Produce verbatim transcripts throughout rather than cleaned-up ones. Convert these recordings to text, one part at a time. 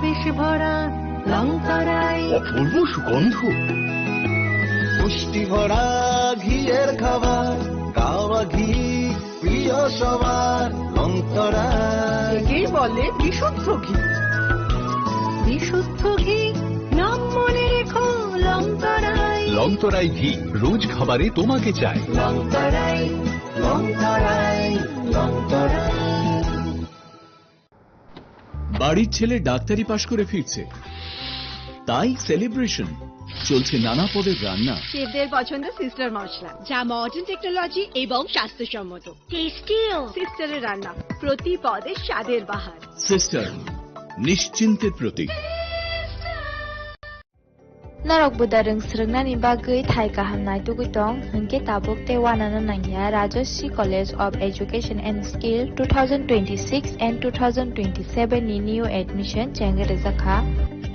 বেশ ভরা লংতরাই। অপূর্ব সুগন্ধ। পুষ্টি ভরা ঘিয়ের খাবার, গাওয়া ঘি প্রিয় সবার, লংতরাই। একেই বলে বিশুদ্ধ ঘি। বিশুদ্ধ ঘি, নাম মনে রেখো, লংতরাই। লংতরাই ঘি, রোজ খাবারে তোমাকে চাই। লংতরাই, লংতরাই, লংতরাই। বাড়ির ছেলে ডাক্তারি পাশ করে ফিরছে, তাই সেলিব্রেশন। চলছে নানা পদের রান্না। শেফদের পছন্দ সিস্টার মশলা, যা মডার্ন টেকনোলজি এবং স্বাস্থ্যসম্মত। টেস্টিও। সিস্টারের রান্না, প্রতি পদে স্বাদের বাহার। সিস্টার, নিশ্চিন্তের প্রতীক। Norok buda rwng swrwngnani bagwi thai kaham naitugwi tong, hwnkhe tabuk tei uanana nangya Rajashree College of Education and Skill two thousand twenty-six and two thousand twenty-seven ni new admission chengwi rwjakha.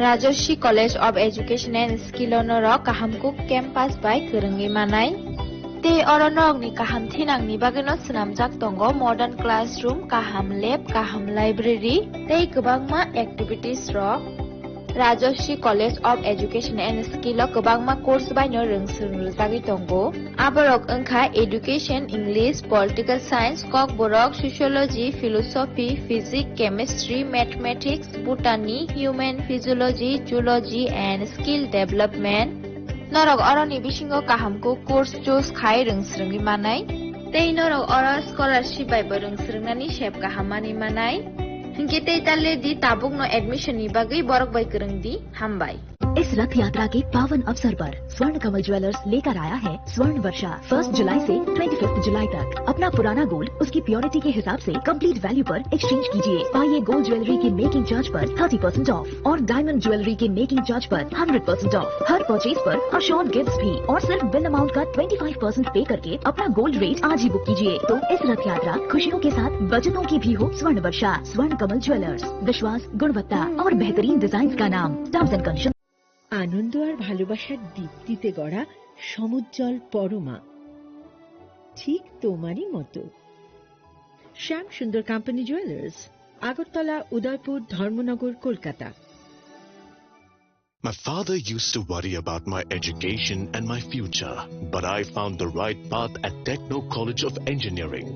Rajashree College of Education and Skill o norok kaham kuk campus bai kwrwngwi manai. Tei oro norokni kaham thinangni bagwino swnamjak tongo modern classroom, kaham lab, kaham library tei kwbangma activities rok. Rajashree College of Education and Skill o kwbangma course baino rwng swrwng rwjagwi tongo. Aborok wngkha Education, English, Political Science, Kokborok, Sociology, Philosophy, Physics, Chemistry, Mathematics, Botany, Human Physiology, Zoology and Skill Development. Norok oroni bisingo kaham kuk course choose khai rwng swrwngwi manai. Tei norok oro scholarship bai bo rwng swrwngnani sep kaham manwi manai. Hinkhe tei ta le di, tabukno admission ni bagwi borok bai kwrwng di. Hambai. इस रथ यात्रा के पावन अवसर पर स्वर्ण कमल ज्वेलर्स लेकर आया है स्वर्ण वर्षा। फर्स्ट जुलाई से ट्वेंटी फिफ्थ जुलाई तक अपना पुराना गोल्ड उसकी प्योरिटी के हिसाब से कंप्लीट वैल्यू पर एक्सचेंज कीजिए। पाइए गोल्ड ज्वेलरी के मेकिंग चार्ज पर थर्टी परसेंट ऑफ और डायमंड ज्वेलरी के मेकिंग चार्ज पर हंड्रेड परसेंट ऑफ। हर परचेज पर अश्योर्ड गिफ्ट्स भी और सिर्फ बिल अमाउंट का ट्वेंटी फ़ाइव परसेंट पे करके अपना गोल्ड रेट आज ही बुक कीजिए। तो इस रथ यात्रा खुशियों के साथ बचतों की भी हो। स्वर्ण वर्षा, स्वर्ण कमल ज्वेलर्स, विश्वास, गुणवत्ता और बेहतरीन डिजाइन का नाम। Terms and condition. আনন্দ আর ভালোবাসার দীপ্তিতে গড়া সমুজ্জ্বল পরমা, ঠিক তোমারই মতো। শ্যাম সুন্দর কোম্পানি জুয়েলার্স, আগরতলা, উদয়পুর, ধর্মনগর, Kolkata. My father used to worry about my education and my future, but I found the right path at Techno College of Engineering.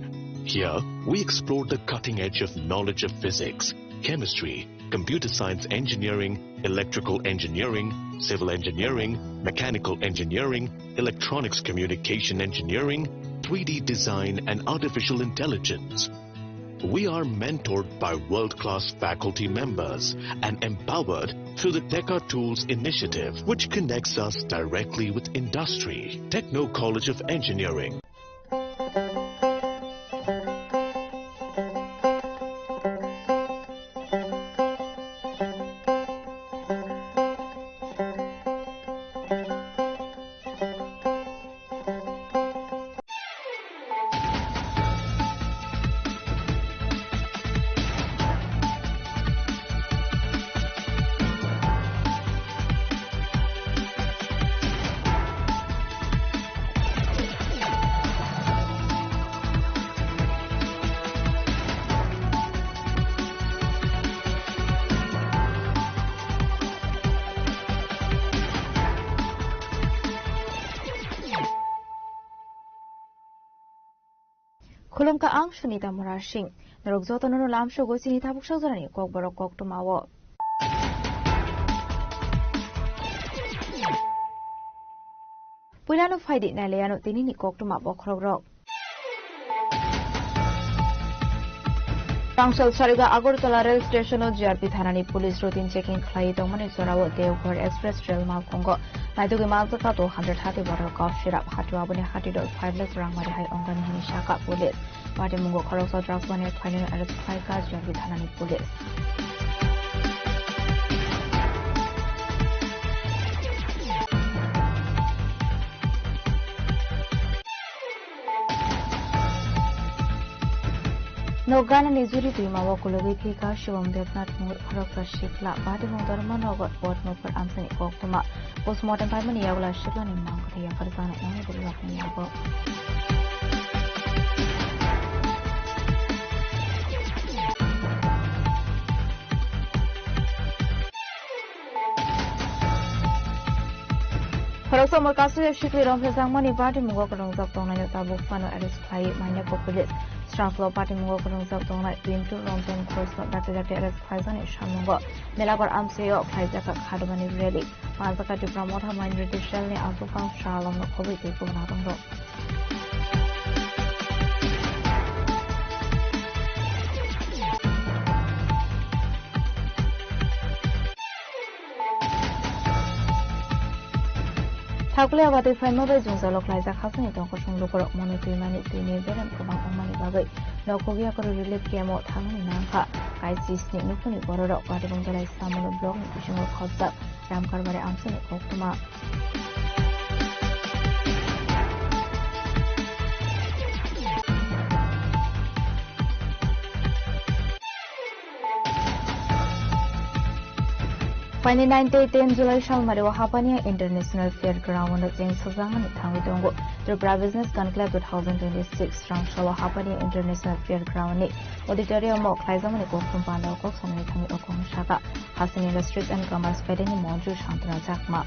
Here, we explore the cutting edge of knowledge of physics, chemistry, computer science engineering, electrical engineering, civil engineering, mechanical engineering, electronics communication engineering, three D design, and artificial intelligence. We are mentored by world-class faculty members and empowered through the Teka Tools initiative, which connects us directly with industry. Techno College of Engineering. Khulumkha, ang Sunita Murasing. Norok jotono no lamsogo chini tabuk sajorani kokborok koktwmao. Puilano phaidi nailaiano tinini koktwma bokhorokrok. Tangsal Sariga Agartala rail station o G R P thanani police routine checking khlaiwi tongmani jorao Deoghar Express rail malkhungo naitugwi maljak two hundred thirty borok kok sirap hatio aboni hatio five lakh rang mari hai ongkani hwnwi sakha police. Patimungo khoroksa drugs mania khlainai arrest khlaikha G R P thanani police. Nokgana ni juri twima o kulugwi thwikha Shubham Devnath mung khoroksa sikla. Batimung Dharmanagar Bodnupur amchaini koktwma. Postmortem paimani yagulo siklani nangkhe yapharjaknai nangni bwrwi rokni yago. Khoroksa Murkasri sikli romphrejakmani patimungo kwrwngjak tongnaino tabuk phano arrest khlaiwi manya kok police. Srangkholo patimungo kwrwngjak tongnai Pintu Ranjan Ghosno dakti dakti arrest khlaijani samungo Melabar amchaio khlaijakha kharmani rally. Manjakha Tipra Motha Minority Cellni aswk phang salomno khobwi tei kubun adongrok. Thaklea watwi phaima bai jwngjalo khlaijak hasteni tongkosong lukurok mono twimani twini berem kwbang wngmani bagwi nokhogwi yakorwi relief camp-o thangmani nangkha. Kaisisni nukhungni bororok Patibong Dolai Samono blockni bisingo khopjak Ramkarbari amchaini koktwma. Phaini nine tei ten July salmario Hapania International Fair Ground-o cheng sajakmani thangwi tongo. Tripura Business Conclave two thousand twenty-six srang salo Hapania International Fair Ground-ni auditorium-o khlaijakmani kokthum pandao kok samani thangwi o kokno saka. Hasteni Industries and Commerce Bedeni Montri Santana Chakma.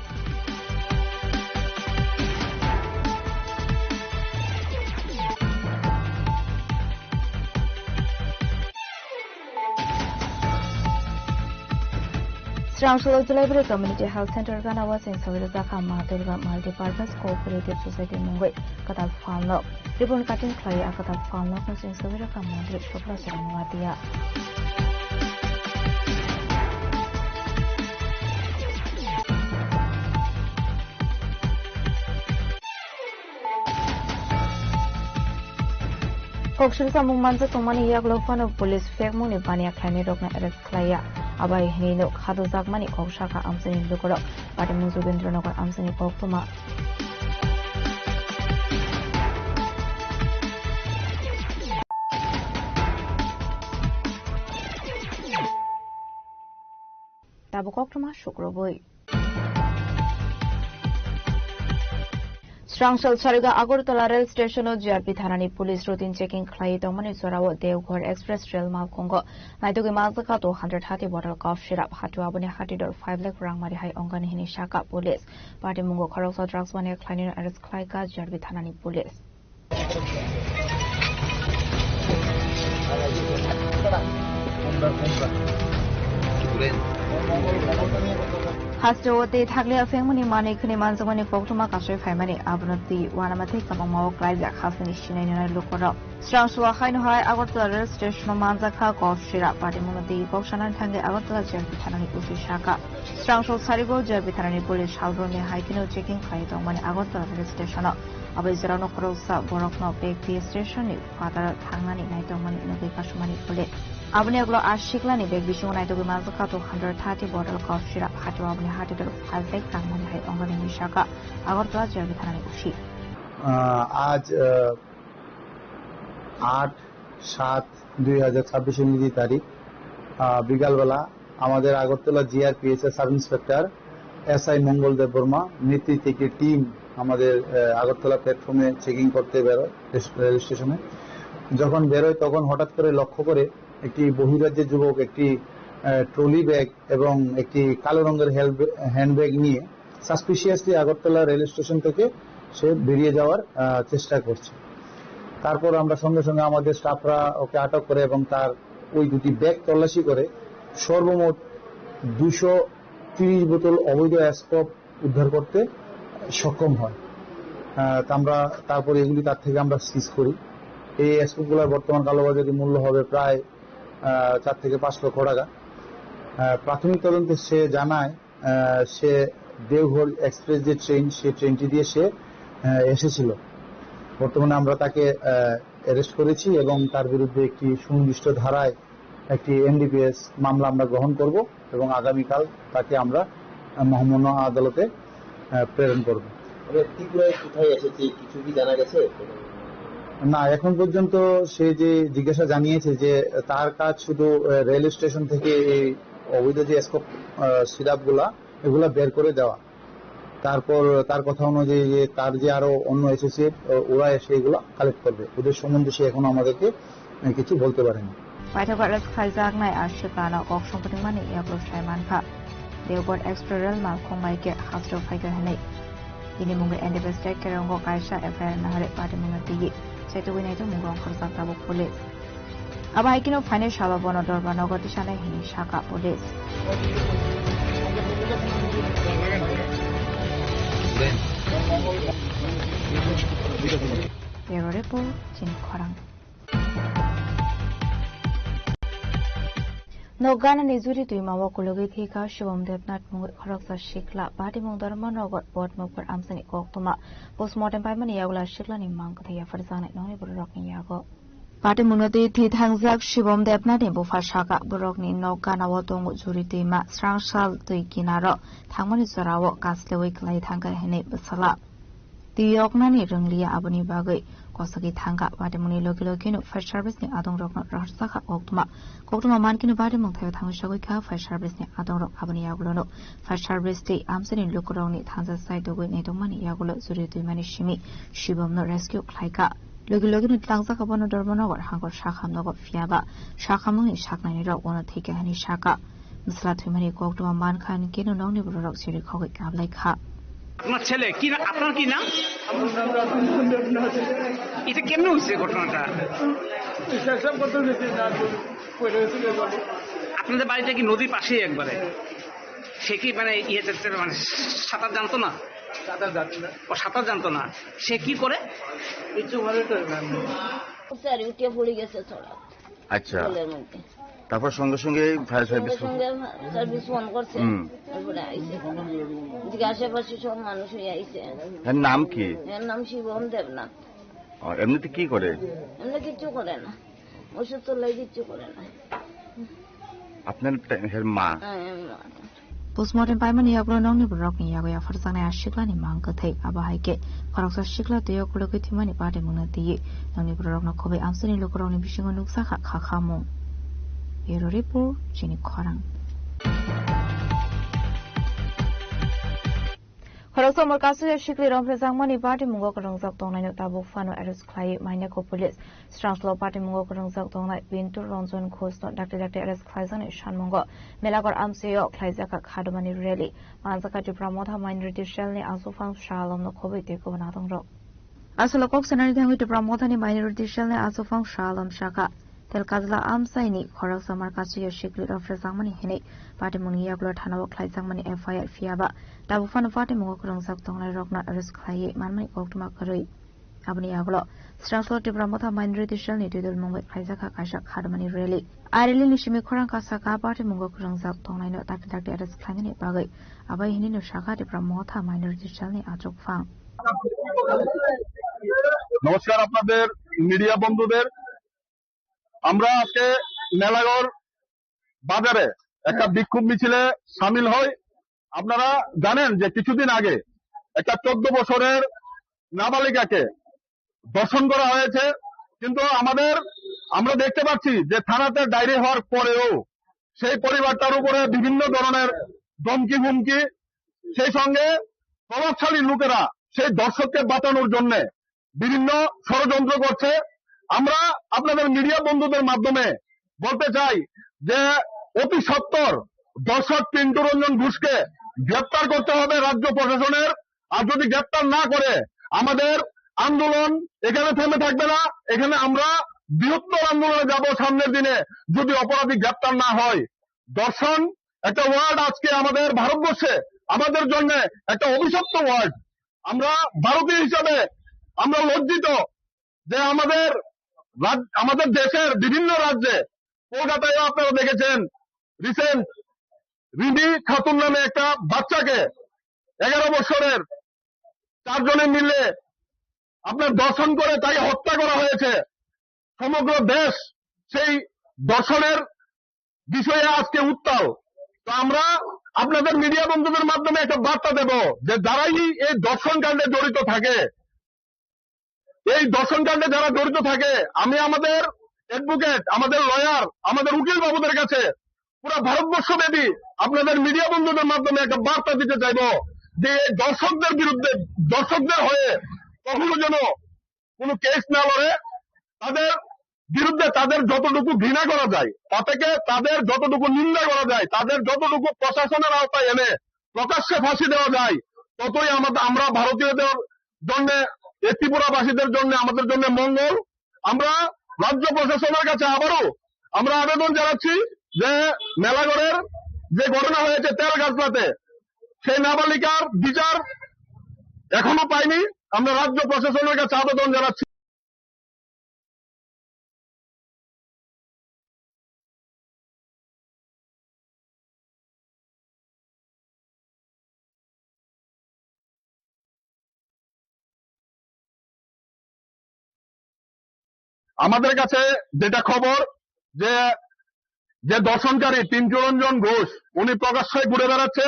Srangso Julaibri Community Health Center gana wasing sawira jakha Ma Durga Multipurpose Cooperative Society mungwi kwtal phalnok. Ribbon cutting khlai a kwtal phalnokno chwng sawira ka Montri Shobra Saran Watia. Koksir samung manjak tongmani yaklo phano police phekmungni baniya khlainai rokno arrest khlaiya. Abai hinwi nuk khadojakmani kok sakha amchaini lukurok. Patimung Jogendra Nagar amchaini koktwma. Tabuk koktwma sukrubui. Srangso Sariga Agartala rail station-o G R P thanani police routine checking khlaiwi tongmani jorao Deoghor Express rail malkhungo naitugwi manjakha two hundred thirty bottle cough syrup, hati aboni hati dor five lakh rangmari hai ongani hini saka police. Patimungo khoroksa drugs baniya khlainino arrest khlaikha G R P thanani police. Hasteo tei thakliya phengmani manwi khwnwi manjakmani koktwma kasui phaimani, abono twi uanama tei kwbangma-o klaijak hasteni sinai nwnai lukurok. Srangso haino hai Agartala rail station-o manjakha cough syrup, patimungno twi kok sanani thangwi Agartala G R P thanani usi saka. Srangso Sarigo G R P thanani police salbrumni hai kheno checking khlai tongmani Agartala rail station-o. Abo jorano khoroksa borokno bag twi station-ni phataro thangnani naitokmani nugwi kasumani police. Aboni ulo a siklani bag bisingo naitugwi manjakha two hundred thirty bottle cough syrup, hati aboni hati dor five lakh tangmani hai ongani hini saka Agartala G R P thanani usi. আহ, আজ, আহ, আট সাত দুই হাজার ছাব্বিশ ইংরেজি তারিখ, আহ, বিকালবেলা আমাদের আগরতলা জিআরপিএস এর সাব ইন্সপেক্টর এসআই মঙ্গল দেব বর্মা নেতৃত্বে একটি টিম আমাদের, আহ, আগরতলা প্ল্যাটফর্মে চেকিং করতে বেরোয় রেস-, রেল স্টেশনে। যখন বেরোয় তখন হঠাৎ করে লক্ষ্য করে একটি বহিরাজ্যের যুবক একটি, আহ, ট্রলি ব্যাগ এবং একটি কালো রঙের হেলব্যা-, হ্যান্ডব্যাগ নিয়ে সাসপিশিয়াসলি আগরতলা রেল স্টেশন থেকে সে বেরিয়ে যাওয়ার, আহ, চেষ্টা করছে। তারপর আমরা সঙ্গে সঙ্গে আমাদের স্টাফরা ওকে আটক করে এবং তার ওই দুটি ব্যাগ তল্লাশি করে সর্বমোট দুশো তিরিশ বোতল অবৈধ অ্যাসকপ উদ্ধার করতে সক্ষম হয়। আহ, তা আমরা তারপরে এগুলি তার থেকে আমরা সিজ করি। এই অ্যাসকপগুলোর বর্তমান কালোবাজারি মূল্য হবে প্রায়, আহ, চার থেকে পাঁচ লক্ষ টাকা। আহ, প্রাথমিক তদন্তে সে জানায়, আহ, সে দেওঘর এক্সপ্রেস যে ট্রেন, সেই ট্রেনটি দিয়ে সে, আহ, এসেছিল। বর্তমানে আমরা তাকে, আহ, অ্যারেস্ট করেছি এবং তার বিরুদ্ধে একটি সুনির্দিষ্ট ধারায় একটি এনডিপিএস মামলা আমরা গ্রহণ করব এবং আগামীকাল তাকে আমরা, আহ, মহামান্য আদালতে, আহ, প্রেরণ করব। মানে ত্রিপুরায় কোথায় এসেছে কিছু কি জানা গেছে? না, এখন পর্যন্ত সে যে জিজ্ঞাসা জানিয়েছে যে তার কাজ শুধু, আহ, রেল স্টেশন থেকে এই অবৈধ যে স্কোপ, আহ, সিরাপগুলা, এগুলা বের করে দেওয়া। তারপর তার কথা অনুযায়ী যে তার যে আরো অন্য অ্যাসোসিয়েট, আহ, ওরা এসে এগুলা কালেক্ট করবে। ওদের সম্বন্ধে সে এখনো আমাদেরকে, আহ, কিছু বলতে পারেনি। Paithak arrest khaijaknai a siklano kok songphutingmani yaklo sai mankha. Deoghor Express rail malkhung bai khe hasteo phaikha hinwi. Bini mungwi N D P state kerongo kaisa F I R nahare patimungno twiwi chaitugwi naitokmungo ongkhorjak tabuk police. Abo hai kheno phainai salo bono dorba nogo tisanai hwnwi sakha police. Bureau Report, chini khorang. Nok ganani juri twima o kulugwi thwikha Shubham Debnath mungwi khoroksa sikla, patimung Dharmanagar Bodhmupur amchaini koktwma. Postmortem paimani yagulo siklani mang kwthwi yapharjaknai nokni bororokni yago. Patimungno twi thwi thangjak Shubham Debnathni bupha sakha, borokni nok ganao tongo juri twima, srangsal twi kinaro thangmani jorao kasleui kwlai thangkha hwnwi bwsala. Tiyoknani rwngliya, aboni bagwi kosogwi thangkha. Patimungni logi logino fire service ni adongrokno rohorjakha koktwma. Koktwma mankhe patimung thaio thangwi sogwi kha fire service ni adongrok. Aboni yagulono fire service tei amchaini lukurokni thansa chaitugwi naitokmani yagulo juri twimani simi Shubhamno rescue khlaikha. Logi logino tlangjak abono Dharmanagar hangkor sakhamnogo, phiyaba sakhamnokni saknainirok bono thwikha hwnwi sakha. Bwsla thwimani koktwma mankha hwnwi keno nokni bororok siri khogwi kaplaikha. আপনার ছেলে কি না, আপনার কি নাম? এটা কেমনে হচ্ছে ঘটনাটা? হিসাব করতে হচ্ছে না, তো পড়ে হচ্ছে যে বলে। আপনাদের বাড়িটা কি নদীর পাশেই একবারে? সে কি মানে ইয়ে করতে, মানে সাঁতার জানতো না? সাঁতার জানতো না। ও সাঁতার জানতো না। সে কি করে? কিচ্ছু করে তো না। স্যার উঠে পড়ে গেছে ছড়া। আচ্ছা। জলের মধ্যে। তারপর সঙ্গে সঙ্গে ফায়ার সার্ভিস। সঙ্গে সঙ্গে সার্ভিস ফোন করছে। হুম। তারপরে আইছে। এদিকে আশেপাশে সব মানুষ হয়ে আইছে। এর নাম কি? এর নাম শিবম দেবনাথ। ও, এমনিতে কি করে? এমনি কিচ্ছু করে না। ওষুধ তো লাই কিচ্ছু করে না। আপনার তে-, এর মা? হ্যাঁ, এর মা। Postmortem paimani yagulo nokni borokni yago yapharjaknai a siklani mang kwthwi. Abo hai khe khoroksa sikla twiwi kulugwi thwimani patimungno twiwi nokni borokno khobwi amchaini lukurokni bisingo nukjakha kha khamung. Bureau Report, chini khorang. Khoroksa Morkasui sikli romphrejakmani patimung kwrwngjak tongnaino tabuk phano arrest khlaiwi maina kho police. Srangslo patimung kwrwngjak tongnai Pintu Ranjan Ghoshno dakti dakti arrest khlaijaknai sanmungo Melagar amchaio khlaijakha khadomani rally. Manjakha Tipra Motha Minority Cellni achukphang Shalomno khobwi tei kubun adongrok. Aswkno kok sanani thangwi Tipra Mothani Minority Cellni achukphang Shalom sakha, Telkajla amchaini khoroksa Markasui sikli romphrejakmani hwnwi patimungni yagulo thanao khlaijakmani F I R, phiyaba tabuk phano patimungo kwrwngjak tongnairokno arrest khlaiwi manmani koktwma kwrwi. Aboni yagulo Srangslo Tipra Motha Minority Cellni twidulmung bai khlaijakha kaisa khadomani rally. A rally ni simi khorang kasa kha patimungo kwrwngjak tongnaino dakti dakti arrest khlainani bagwi. Abai hinwi no sakha Tipra Motha Minority Cellni achukphang. নমস্কার আপনাদের মিডিয়া বন্ধুদের। আমরা আজকে মেলাগড় বাজারে একটা বিক্ষোভ মিছিলে সামিল হই। আপনারা জানেন যে কিছুদিন আগে একটা চোদ্দ বছরের নাবালিকাকে ধর্ষণ করা হয়েছে, কিন্তু আমাদের, আমরা দেখতে পাচ্ছি যে থানাতে ডায়েরি হওয়ার পরেও সেই পরিবারটার উপরে বিভিন্ন ধরনের ধমকি হুমকি, সেই সঙ্গে প্রভাবশালী লোকেরা সেই ধর্ষককে বাঁচানোর জন্য বিভিন্ন ষড়যন্ত্র করছে। আমরা আপনাদের মিডিয়া বন্ধুদের মাধ্যমে বলতে চাই যে অতি সত্বর ধর্ষক পিন্টু রঞ্জন ঘোষকে গ্রেপ্তার করতে হবে রাজ্য প্রশাসনের। আর যদি গ্রেপ্তার না করে, আমাদের আন্দোলন এখানে থেমে থাকবে না। এখানে আমরা বৃহত্তর আন্দোলনে যাব সামনের দিনে, যদি অপরাধী গ্রেপ্তার না হয়। ধর্ষণ একটা ওয়ার্ড আজকে আমাদের ভারতবর্ষে আমাদের জন্য একটা অভিশপ্ত ওয়ার্ড। আমরা ভারতীয় হিসাবে আমরা লজ্জিত যে আমাদের রাজ-, আমাদের দেশের বিভিন্ন রাজ্যে, কলকাতায়ও আপনারা দেখেছেন, রিসেন্ট রিমি খাতুন নামে একটা বাচ্চাকে, এগারো বছরের, চারজনে মিলে আপনার ধর্ষণ করে তাকে হত্যা করা হয়েছে। সমগ্র দেশ সেই ধর্ষণের বিষয়ে আজকে উত্তাল। তো আমরা আপনাদের মিডিয়া বন্ধুদের মাধ্যমে একটা বার্তা দেব যে যারাই এই ধর্ষণ কাণ্ডে জড়িত থাকে, এই ধর্ষণ কাণ্ডে যারা জড়িত থাকে, আমি আমাদের অ্যাডভোকেট, আমাদের লয়ার, আমাদের উকিল বাবুদের কাছে পুরো ভারতবর্ষ ব্যাপী আপনাদের মিডিয়া বন্ধুদের মাধ্যমে একটা বার্তা দিতে চাইবো যে এই ধর্ষকদের বিরুদ্ধে, ধর্ষকদের হয়ে কখনো যেন কোনো কেস না লড়ে, তাদের বিরুদ্ধে তাদের যতটুকু ঘৃণা করা যায়, তাদেরকে, তাদের যতটুকু নিন্দা করা যায়, তাদের যতটুকু প্রশাসনের আওতায় এনে প্রকাশ্যে ফাঁসি দেওয়া যায়, ততই আমাদের, আমরা ভারতীয়দের জন্য, এই ত্রিপুরাবাসীদের জন্য, আমাদের জন্য মঙ্গল। আমরা রাজ্য প্রশাসনের কাছে আবারও আমরা আবেদন জানাচ্ছি যে মেলাগড়ের যে ঘটনা হয়েছে তেল গাছলাতে, সেই নাবালিকার বিচার এখনো পাইনি। আমরা রাজ্য প্রশাসনের কাছে আবেদন জানাচ্ছি। আমাদের কাছে যেটা খবর যে, যে দর্শনকারী পিন্টু রঞ্জন ঘোষ, উনি প্রকাশ্যে ঘুরে বেড়াচ্ছে।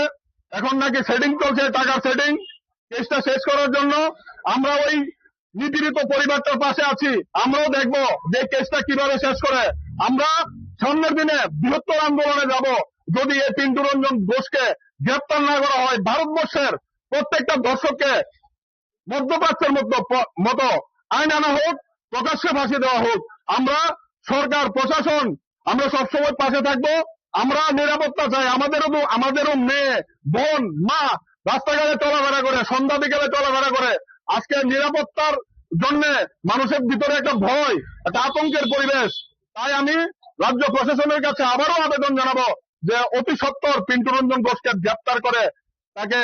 এখন নাকি সেটিং চলছে, টাকার সেটিং। কেসটা শেষ করার জন্য আমরা ওই নিপীড়িত পরিবারটার পাশে আছি। আমরাও দেখব যে কেসটা কিভাবে শেষ করে। আমরা সামনের দিনে বৃহত্তর আন্দোলনে যাব। যদি এই পিন্টু রঞ্জন ঘোষকে গ্রেপ্তার না করা হয়, ভারতবর্ষের প্রত্যেকটা দর্শককে মধ্যপ্রাচ্যের মতো প-, মতো আইন আনা হোক, প্রকাশ্যে ফাঁসি দেওয়া হোক। আমরা সরকার, প্রশাসন, আমরা সবসময় পাশে থাকবো। আমরা নিরাপত্তা চাই। আমাদেরও তো, আমাদেরও মেয়ে, বোন, মা রাস্তাঘাটে চলাফেরা করে, সন্ধ্যা বিকেলে চলাফেরা করে। আজকে নিরাপত্তার জন্য মানুষের ভিতরে একটা ভয়, একটা আতঙ্কের পরিবেশ। তাই আমি রাজ্য প্রশাসনের কাছে আবারও আবেদন জানাবো যে অতি সত্বর পিন্টু রঞ্জন ঘোষকে গ্রেপ্তার করে তাকে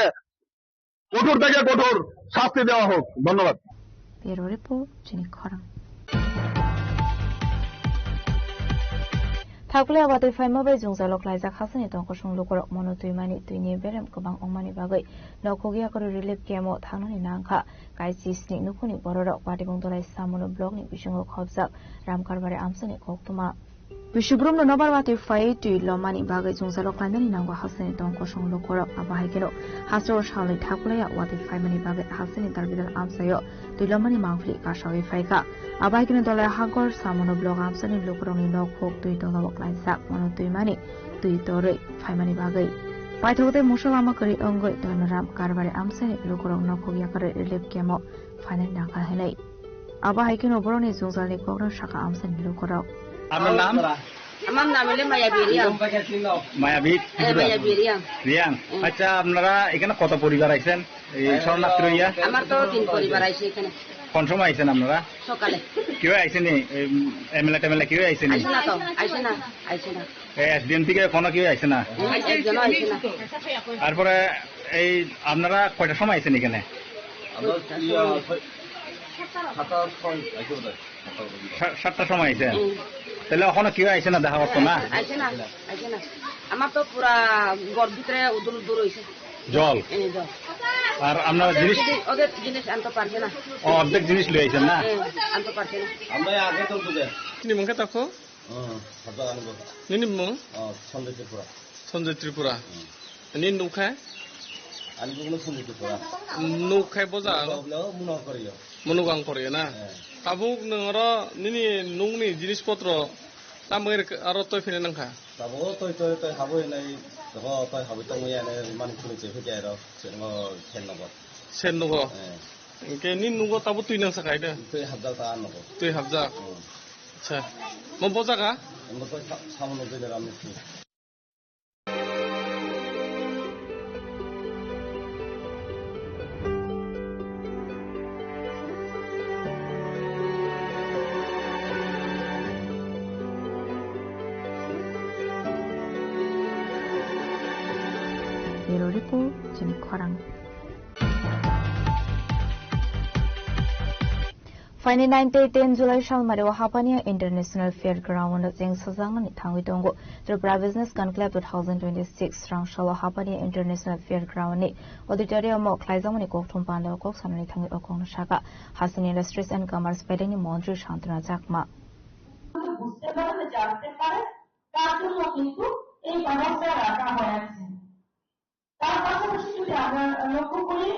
কঠোর থেকে কঠোর শাস্তি দেওয়া হোক। ধন্যবাদ। Bureau Report, chini khorang. Thaklai watwi phaima bai jwngjalo klaijak hasteni tongkosong lukurok mono twimani twini berem kwbang wngmani bagwi nokhok yakarwi relief camp-o thangnani nangkha. Kaisi sni nukhungni bororok Patibong Dolai Samono block-ni bisingo khopjak Ram Karbari amchaini koktwma. Bwswk brumno nobar watwi phaiwi twi lomani bagwi jwngjalo klainani nango hasteni tong kosong lukurok. Abo hai kheno hasteo salni thakulaiya watwi phaimani bagwi hasteni Darbidal amchaio twi lomani mangpili kasawi phaikha. Abo hai kheno Dolai Hangkor Samono block amchaini lukurokni nok huk twi tongao klaijak, mono twimani twi torwi phaimani bagwi. Paithak tei moso lama kwrwi wngwi Dharmaram Karbari amchaini lukurok nokhok yakarwi relief camp-o phainani nangkha hinwi. Abo hai kheno borokni jwngjalni kokno sakha amchaini lukurok. আপনার নাম? আমার নাম হলো মায়াবী রিয়াং। মায়াবী? হ্যাঁ, মায়াবী রিয়াং। রিয়াং। হুম। আচ্ছা, আপনারা এখানে কত পরিবার আইছেন এই শরণার্থী রইয়া? আমার তো তিন পরিবার আইছে এখানে। কোন সময় আইছেন আপনারা? সকালে। কেউ আইছেনি? এমএলএ টেমএলএ কেউ আইছেনি? আইছে না তো, আইছে না, আইছে না। এসডিএম থেকে কোনো কেউ আইছে না? হুম, একজনও আইছে না। তারপরে এই আপনারা কয়টার সময় আইছেন এখানে? আমরা ইয়া, ছয়, সাতটা ছয় আইছে বোধহয়। সাতটা পর্যন্ত। সা-, সাতটার সময় আইছেন? হুম। তাহলে এখনো কেউ আইছে না, দেখা করতো না? আইছে না, আইছে না। আমার তো পুরা ঘর ভিতরে উদুর উদুর হইছে। জল? এই জল। আর আপনারা জিনিস? ওদের জিনিস আনতে পারছে না। ও, অর্ধেক জিনিস লই আইছেন না? হ্যাঁ, আনতে পারছে না। আমরা আগে তো বুঝে। Nini mung khe tako? Hmm, Habjak ani bo. Nini mung? Oh, Sanjay Tripura. Sanjay Tripura. Hmm. Nini nuk khe? Ani bo Sanjay Tripura. Nuk khe boja? Boja bole o Munok koriyo. Munok ang koriyo na? Eh. Tabuk nwng oro nini nukni jinis potro tamo aro toi phina nangkha? Tabuk toi toi toi habwi nai, tabuk toi habwi tongwi ya nai, mani khului se phikya ero, se ngo sen nogo. Sen nogo? Eh. Hingke ni nugo tabo twi nang sakai de? Twi hapjak ta ang nugo. Twi hapjak? Hmm. Acha. Mo bojaga? Mo to sa-, samono twi ram ni. Bureau Report, chini khorang. Phaini nine tei ten July salmari o Hapania International Fair Ground o cheng sajaknani thangwi tongo. Tripura Business Conclave two thousand twenty-six rang salo Hapania International Fair Ground ni auditorium o khlaijakmani kokthum panda o kok sanani thangwi o kokno saka Hasing Industries and Commerce Bedeng ni montri Santana Chakma. বুঝতে পারে, জানতে পারে, তার জন্য কিন্তু এই ব্যবস্থা রাখা হয়েছে। তার পাশাপাশি যদি আমরা লক্ষ্য করি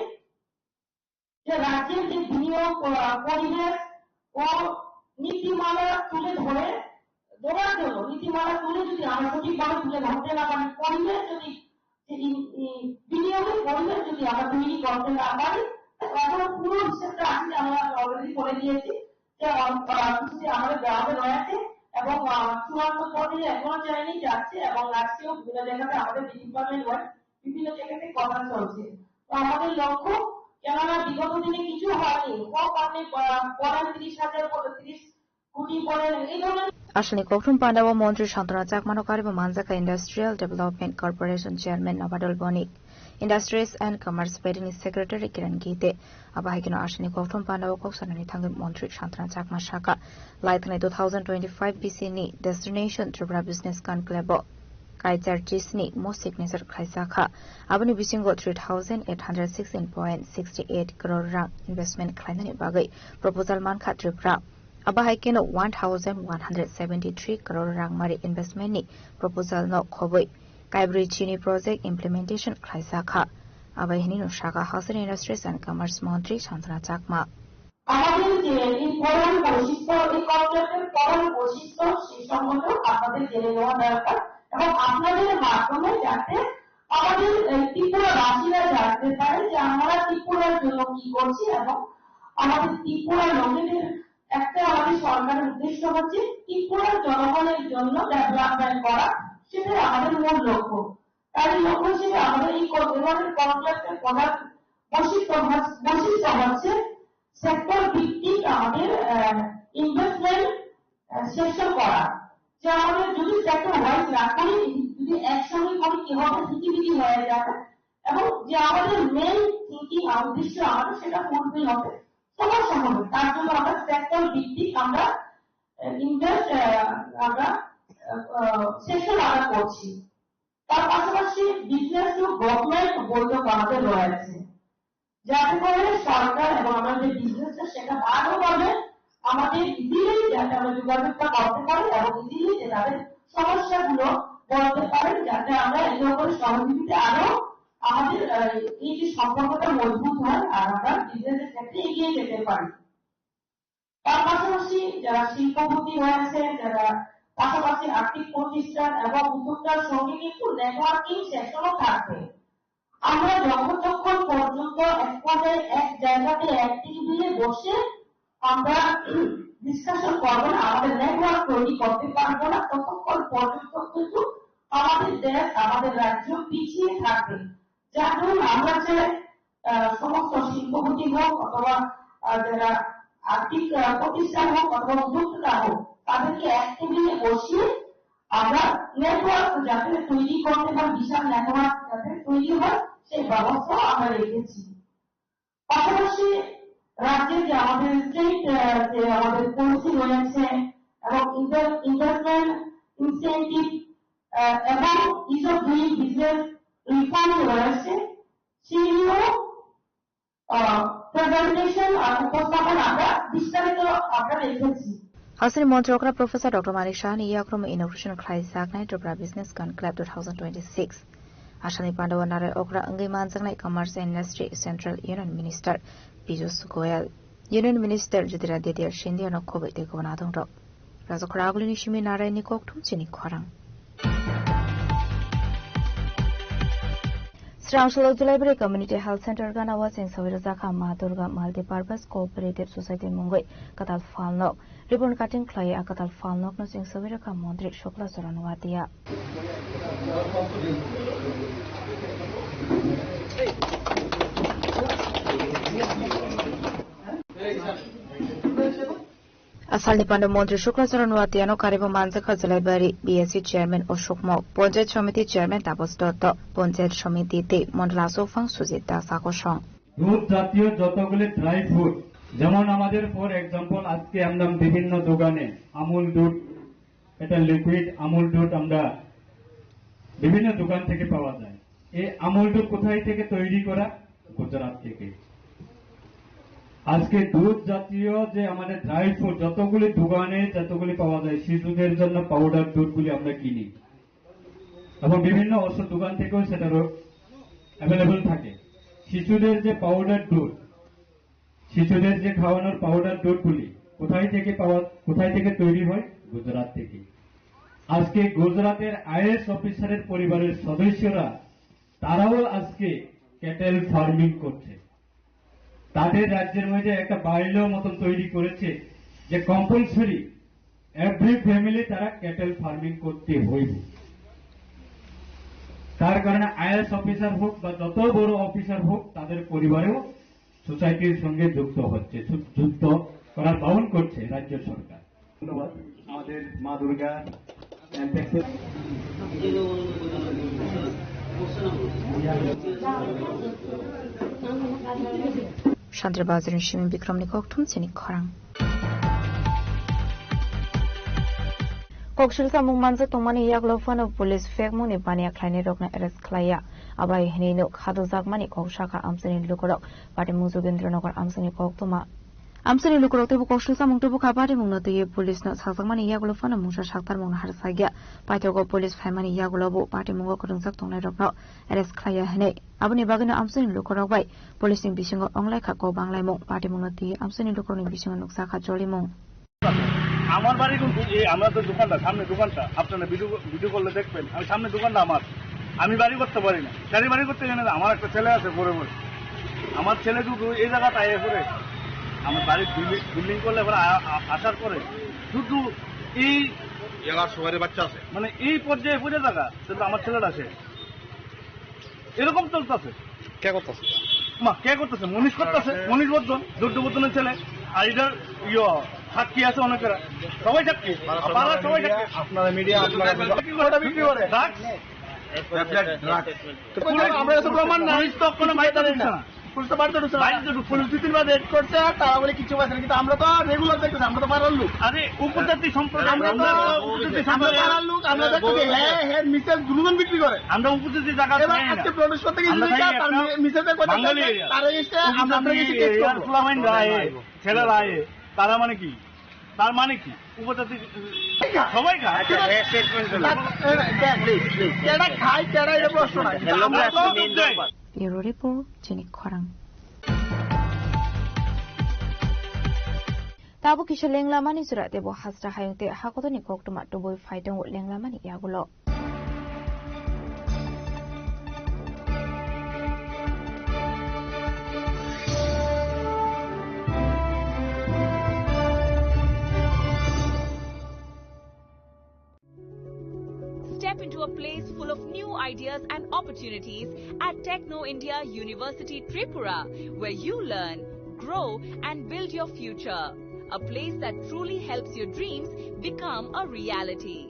যে রাজ্যের যে বিনিয়োগ, আহ, পরিবেশ ও নীতিমালা তুলে ধরে ধরার জন্য, নীতিমালা তুলে যদি আমরা সঠিকভাবে তুলে ধরতে না পারি, পরিবেশ যদি, যে ই-, ই-, বিনিয়োগের পরিবেশ যদি আমরা তৈরি করতে না পারি, তখন পুরো হিসেবটা আসলে আমরা already করে দিয়েছি যে, আহ, আহ, যে আমাদের গ্রামে রয়েছে এবং, আহ, চূড়ান্ত পর্যায়ে এখনো যায়নি, যাচ্ছে এবং আজকেও বিভিন্ন জায়গাতে আমাদের ডিপার্টমেন্ট ওয়াইজ বিভিন্ন জায়গাতে কথা চলছে। আমাদের লক্ষ্য, কেননা বিগত দিনে কিছু হয়নি, হক আপনি, আহ, বলেন ত্রিশ হাজার, বলেন ত্রিশ কোটি, বলেন এই ধরনের Aswkni kokthum pandao montri Santana Chakmano karibo manjakha Industrial Development Corporation Chairman Nobadol Bonik, Industries and Commerce Bedini Secretary Kiran Gite. Abo hai kheno aswkni kokthum pandao kok sanani thangwi montri Santana Chakma sakha, laithani two thousand twenty-five B C ni Destination Tripura Business Conclave o kaichar chisni mo signature khlaijakha. Aboni bisingo three thousand eight hundred sixteen point six eight crore rang investment khlainani bagwi proposal mankha Tripura. Abo hai kheno one thousand one hundred seventy-three crore rangmari investment ni proposal no khobwi kaibrwi chini project implementation khlaijakha. Abo hinwi no sakha Housing Industries and Commerce Montri Santana Chakma. আমাদের যে এই প্রধান বৈশিষ্ট্য, এই কনসেপ্টের প্রধান বৈশিষ্ট্য, সেই সম্পর্কে আপনাদের জেনে নেওয়া দরকার এবং আপনাদের মাধ্যমে যাতে আমাদের, আহ, ত্রিপুরাবাসীরা জানতে পারে যে আমরা ত্রিপুরার জন্য কি করছি এবং আমাদের ত্রিপুরার লোকেদের একটা আমাদের সরকারের উদ্দেশ্য হচ্ছে ত্রিপুরার জনগণের জন্য ডেভেলপমেন্ট করা, সেটাই আমাদের মূল লক্ষ্য। তাই এই লক্ষ্য হিসেবে আমাদের এই কন-, এবারের কনক্লেভের প্রধান বৈশিষ্ট্য হচ্ছে, বৈশিষ্ট্য হচ্ছে সেক্টর ভিত্তিক আমাদের, আহ, ইনভেস্টমেন্ট, আহ, সেকশন করা। যে আমাদের যদি সেক্টর ওয়াইজ না করি, যদি একসঙ্গে করি, কি হবে, হিটিবিটি হয়ে যাবে। এবং যে আমাদের মেইন থিঙ্কিং, উদ্দেশ্য আমাদের সেটা ফুলফিল হবে, সমস্যা হবে। তার জন্য আমরা সেক্টর ভিত্তিক আমরা, আহ, ইনভেস্ট, আহ, আমরা, আহ, আহ, সেকশন আমরা করছি। তার পাশাপাশি বিজনেস টু গভর্নমেন্ট বৈঠক আমাদের রয়েছে, যাতে করে সরকার এবং আমাদের বিজনেসটা সেটা ভালোভাবে আমাদের ইজিলি যাতে আমরা যোগাযোগটা করতে পারি এবং ইজিলি যে তাদের সমস্যাগুলো বলতে পারি, যাতে আমরা এই ব্যাপারে সহযোগিতা আরো আমাদের, আহ, এই যে সম্পর্কটা মজবুত হয় আর আমরা বিজনেসের ক্ষেত্রে এগিয়ে যেতে পারি। তার পাশাপাশি যারা শিল্পপতি রয়েছে, যারা পাশাপাশি আর্থিক প্রতিষ্ঠান এবং উদ্যোক্তার সঙ্গে কিন্তু নেটওয়ার্কিং সেশনও থাকবে। আমরা যতক্ষণ পর্যন্ত এক পর্যায়ে এক জায়গাতে এক টেবিলে বসে আমরা ডিসকাশন করবো না, আমাদের নেটওয়ার্ক তৈরি করতে পারবো না, ততক্ষণ পর্যন্ত কিন্তু আমাদের দেশ, আমাদের রাজ্য পিছিয়ে থাকবে। যার দরুন আমরা চাই, আহ, সমস্ত শিল্পপতি হোক অথবা, আহ, যারা আর্থিক, আহ, প্রতিষ্ঠান হোক অথবা উদ্যোক্তা হোক, তাদেরকে এক টেবিলে বসিয়ে আমরা নেটওয়ার্ক যাতে তৈরি করতে পারি, বিশাল নেটওয়ার্ক যাতে তৈরি হয়, সেই ব্যবস্থা আমরা রেখেছি। পাশাপাশি রাজ্যে যে আমাদের স্টেট, আহ, যে আমাদের পলিসি রয়েছে এবং ইনভে-, ইনভেস্টমেন্ট ইনসেনটিভ, আহ, এবং is of doing business reform রয়েছে, সেই নিয়েও, আহ, প্রেজেন্টেশন আর উপস্থাপন আমরা বিস্তারিত আমরা রেখেছি। Hausni montri okra Professor Doctor Manik Saha ni yakromo inauguration khlaijaknai Tripura Business Conclave two thousand twenty-six. Aswkni pandao narai okra wngwi manjaknai Commerce and Industry Central Union Minister Piyush Goyal, Union Minister Jyotiraditya Scindia no khobwi tei kwbangma adongrok. Rajakhor Agulini simi narai ni kokthum chini khorang. Srangsalok Julaibari Community Health Center gana o cheng sawi rwjakha Ma Durga Multipurpose Cooperative Society mungwi kwtal phalnok. Ribbon cutting khlaiwi a kwtal phalnokno cheng sawi rwkha Montri Shukla Charan Watia. Asalni pando Montri Shukla Charan Watiano karibo manjakha Julaibari B S C Chairman Ashok Mok, Panchayat Samiti Chairman Tapas Dotto, Panchayat Samiti tei Mondol Aswk Phang Sujit Das Akosong. দুধ জাতীয় যতগুলি dry fruit, যেমন আমাদের for example আজকে আমরা বিভিন্ন দোকানে আমুল দুধ, এটা লিকুইড আমুল দুধ আমরা বিভিন্ন দোকান থেকে পাওয়া যায়। এই আমুল দুধ কোথায় থেকে তৈরি করা? গুজরাট থেকে। আজকে দুধ জাতীয় যে আমাদের ড্রাই ফ্রুট যতগুলি দোকানে যতগুলি পাওয়া যায়, শিশুদের জন্য পাউডার দুধগুলি আমরা কিনি এবং বিভিন্ন ওষুধ দোকান থেকেও সেটারও অ্যাভেলেবল থাকে। শিশুদের যে পাউডার দুধ, শিশুদের যে খাওয়ানোর পাউডার দুধগুলি কোথায় থেকে পাওয়া, কোথায় থেকে তৈরি হয়? গুজরাট থেকে। আজকে গুজরাটের আইএএস অফিসারের পরিবারের সদস্যরা, তারাও আজকে ক্যাটেল ফার্মিং করছে। তাদের রাজ্যের মধ্যে একটা বাইলও মতন তৈরি করেছে যে কম্পালসরি এভরি ফ্যামিলি তারা ক্যাটেল ফার্মিং করতে হইব। তার কারণে আইএএস অফিসার হোক বা যত বড় অফিসার হোক, তাদের পরিবারেও সোসাইটির সঙ্গে যুক্ত হচ্ছে, যু-, যুক্ত করার বারণ করছে রাজ্য সরকার। ধন্যবাদ। আমাদের মা Durga Sandra Bazar ni simi Bikram ni kokthum chini khorang. Koksil samung manjak tongmani yaklo phano police phekmung ni baniya khlainai rokno arrest khlaiya. Abai hinwi no khadojakmani kok sakha amchaini lukurok, Patimung Jogendra Nagar amchaini koktwma. Amchaini lukurok teibo koksil samung tubukha patimungno twiwi police no sajakmani yaklo phano mungsa saktarmungno harsakya. Paithago police phaimani yagulo bo patimungo kwrwngjak tongnairokno arrest khlaiya hinwi. Aboni bagwino amchaini lukurok bai police ni bisingo wnglaikha kok banglaimung, patimungno twiwi amchaini lukurokni bisingo nukjakha cholimung. আমার বাড়ি কিন্তু এই, আমরা তো দোকানটা, সামনে দোকানটা, আপনারা ভিডিও, ভিডিও করলে দেখবেন, আমি সামনে দোকানটা আমার, আমি বাড়ি করতে পারি না। গাড়ি বাড়ি করতে গেলে আমার একটা ছেলে আছে পরে পরে, আমার ছেলে দুটো এই জায়গাটা আইয়া করে, আমার বাড়ির বিল্ডিং, বিল্ডিং করলে পরে আ-, আ-, আসার পরে দুটো এই এলাকার সবারই বাচ্চা আছে। মানে এই পর্যায়ে পড়ে থাকা, সেটা আমার ছেলেটা আছে। এরকম চলতেছে। কে করতেছে? মা, কে করতেছে? মনীষ করতেছে। মনীষ বর্ধন, দুর্যোধনের ছেলে। আর এটার ইয়ো, সাক্ষী আছে অনেকেরা। সবাই সাক্ষী। পাড়ার সবাই সাক্ষী। আপনারা মিডিয়া, আপনারা কি করে? ওটা বিক্রি করে। ড্রাগস? Tablet, drugs. পুলিশ, আমরা এসব প্রমাণ নাই। পুলিশ তো কোনো বাড়িতে ঢুকছে না। পুলিশ তো বাড়িতে ঢুকছে না। বাড়িতে ঢুকছে না। পুলিশ দুই তিনবার রেড করছে, তারা বলে কিছু পাইছে না। কিন্তু আমরা তো রেগুলার দেখতেছি, আমরা তো পাড়ার লোক। আরে, উপজাতি সম্প্রদায়, আমরা তো আমরা তো উপজাতি আমরা সম্প্রদায়। পাড়ার লোক, আমরা দেখতেছি, হ্যাঁ, হ্যাঁ, মিসেস দুজন বিক্রি করে। আমরা উপজাতি জায়গা এবং খাই না। আজকে প্রবেশ করতে গেছি আমরা যে খাই তার একটা মি-, মিসেসের কথা বাঙালি জানতে, এরিয়া। তার এগেইনস্টে আমরা উপজাতি আপনাদের কাছে কেস এরিয়ার করবো। ফুলামাইন রায়, ছেলে রায়, তারা মানে কি? তার মানে কি? উপজাতি সবাই খায়। আচ্ছা, এ, স্টেটমেন্ট দিন। না, এ, দেখ, প্লিজ, প্লিজ। কেডা খায়, কেডা, এটা প্রশ্ন না। কিন্তু আমরা তো মেইন ব্যাপার। Bureau Report, Chini Khorang. Tabuk kisa lenglamani jora teibo hasra hayung tei hakotorni koktwma tubui phai tongo lenglamani yagulo. Step into a place full of new ideas and opportunities at Techno India University Tripura, where you learn, grow, and build your future. A place that truly helps your dreams become a reality.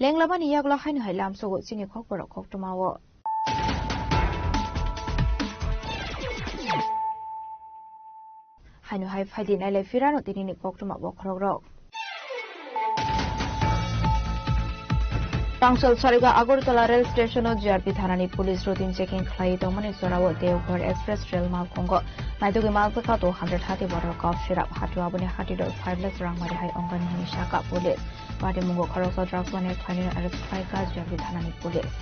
Lenglamani yagulo haino hai lamsogo chini khokborok koktwmao. Haino hai phaidi nailai phirano tinini koktwma bokhorokrok. Tangsal Sariga Agartala rail station o G R P thanani police routine checking khlaiwi tongmani jorao Deoghar Express rail malkhungo naitugwi maljakha two hundred thirty borok kok sirap hatio aboni hati dor five lakh rang mari hai ongkha hinwi sakha police. Patimungo khoroksa drugs mani khlainwi arrest khlaikha G R P thanani police.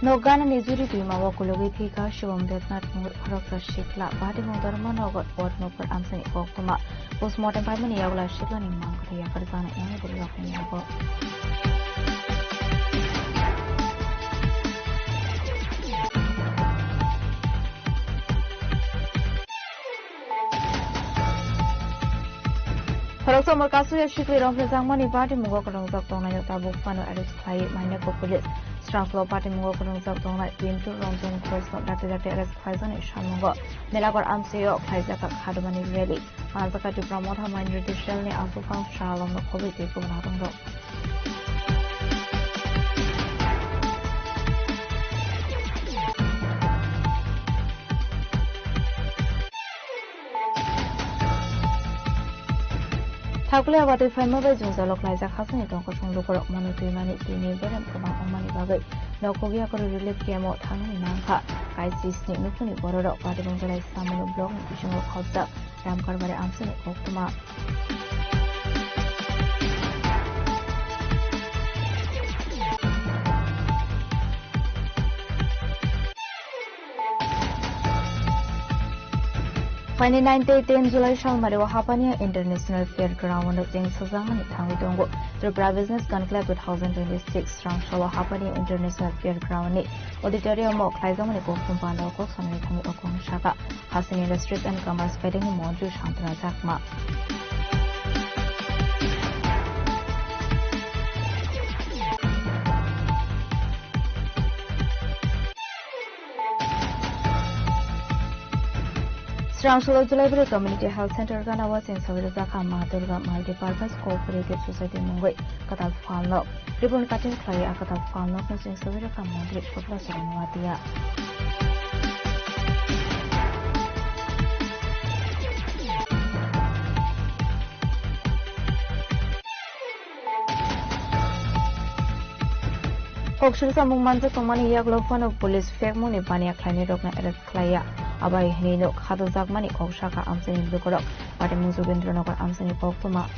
Nokganani juri twimao kulugwi thwikha Shubham Debnath mungwi khoroksa sikla. Patimung Dharmanagar Padmapur amchaini koktwma. Postmortem paimani yagulo siklani mangkhorwi yakarjaknai wngwi bororokni yago. Khoroksa Morkasu ya sikli rong phrejakmani patimungo kwrwngjak tongnaino tabuk phano arrest khlaiwi Maineko police. Srangkholo patimungo kwrwngjak tongnai Pintu Ranjan Ghosno dakti dakti arrest khlaijaknai samungo Nilakor amchaio khlaijak kha khadomani rally. Manjak kha Tipra Motha Minority Cell ni aswk phang salomno khobwi tei kubun hatongrok. Thaklea watwi phaima bai jwngjalo klaijak hasteni tongkosong lukurok mano twimani tini berem kwbang wngmani bagwi Nokhugia koro relief camp o thangnani nangkha. Kaisisni nukhungni bororok Patibong Belai Samano block ni bisingo khopjak Ramkarbari amchaini koktwma. Phaini nine tei ten July salmari o Hapania International Fair Ground o cheng sajakmani thangwi tongo. Tripura Business Conclave two thousand twenty-six srang salo Hapania International Fair Ground ni auditorium o khlaijakmani kokthum panda o kok sanani thangwi o kok sakha Hasing Industries and Commerce Bedengni Montri Santana Chakma. Srangsulo Julaibari Community Health Center gana o cheng sawi rwjakha Ma Durga Multipurpose Cooperative Society mungwi kwtal phalnok. Ribbon cutting khlaiwi a kwtal phalnokno cheng sawi rwkha Montri Subrata Noatia. Kok suri samung manjak tongmani yaklo phano police phekmungni baniya khlainai rokno arrest khlaiya. Abai hinwi no khadojakmani kok sakha amchaini lukurok. Patimung Jogindra Nagar amchaini koktwma.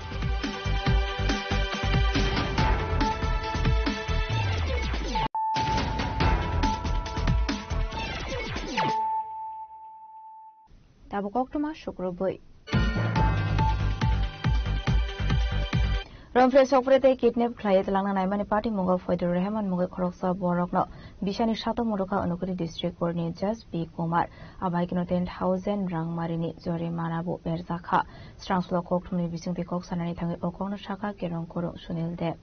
Tabuk koktwma sukrubwi. Romphre sokphre tei kidnap khlaiwi twlangna naimani patimungo Foidul Rehman mungwi khoroksa borokno bisani sato murukha Unakoti District Court ni Judge B Kumar. Abai kino ten thousand rang marini jorimana bo berjakha. Srangsulo kokthumni bisingtwi kok sanani thangwi o kokno sakha Kerong Kurung Sunil Deb.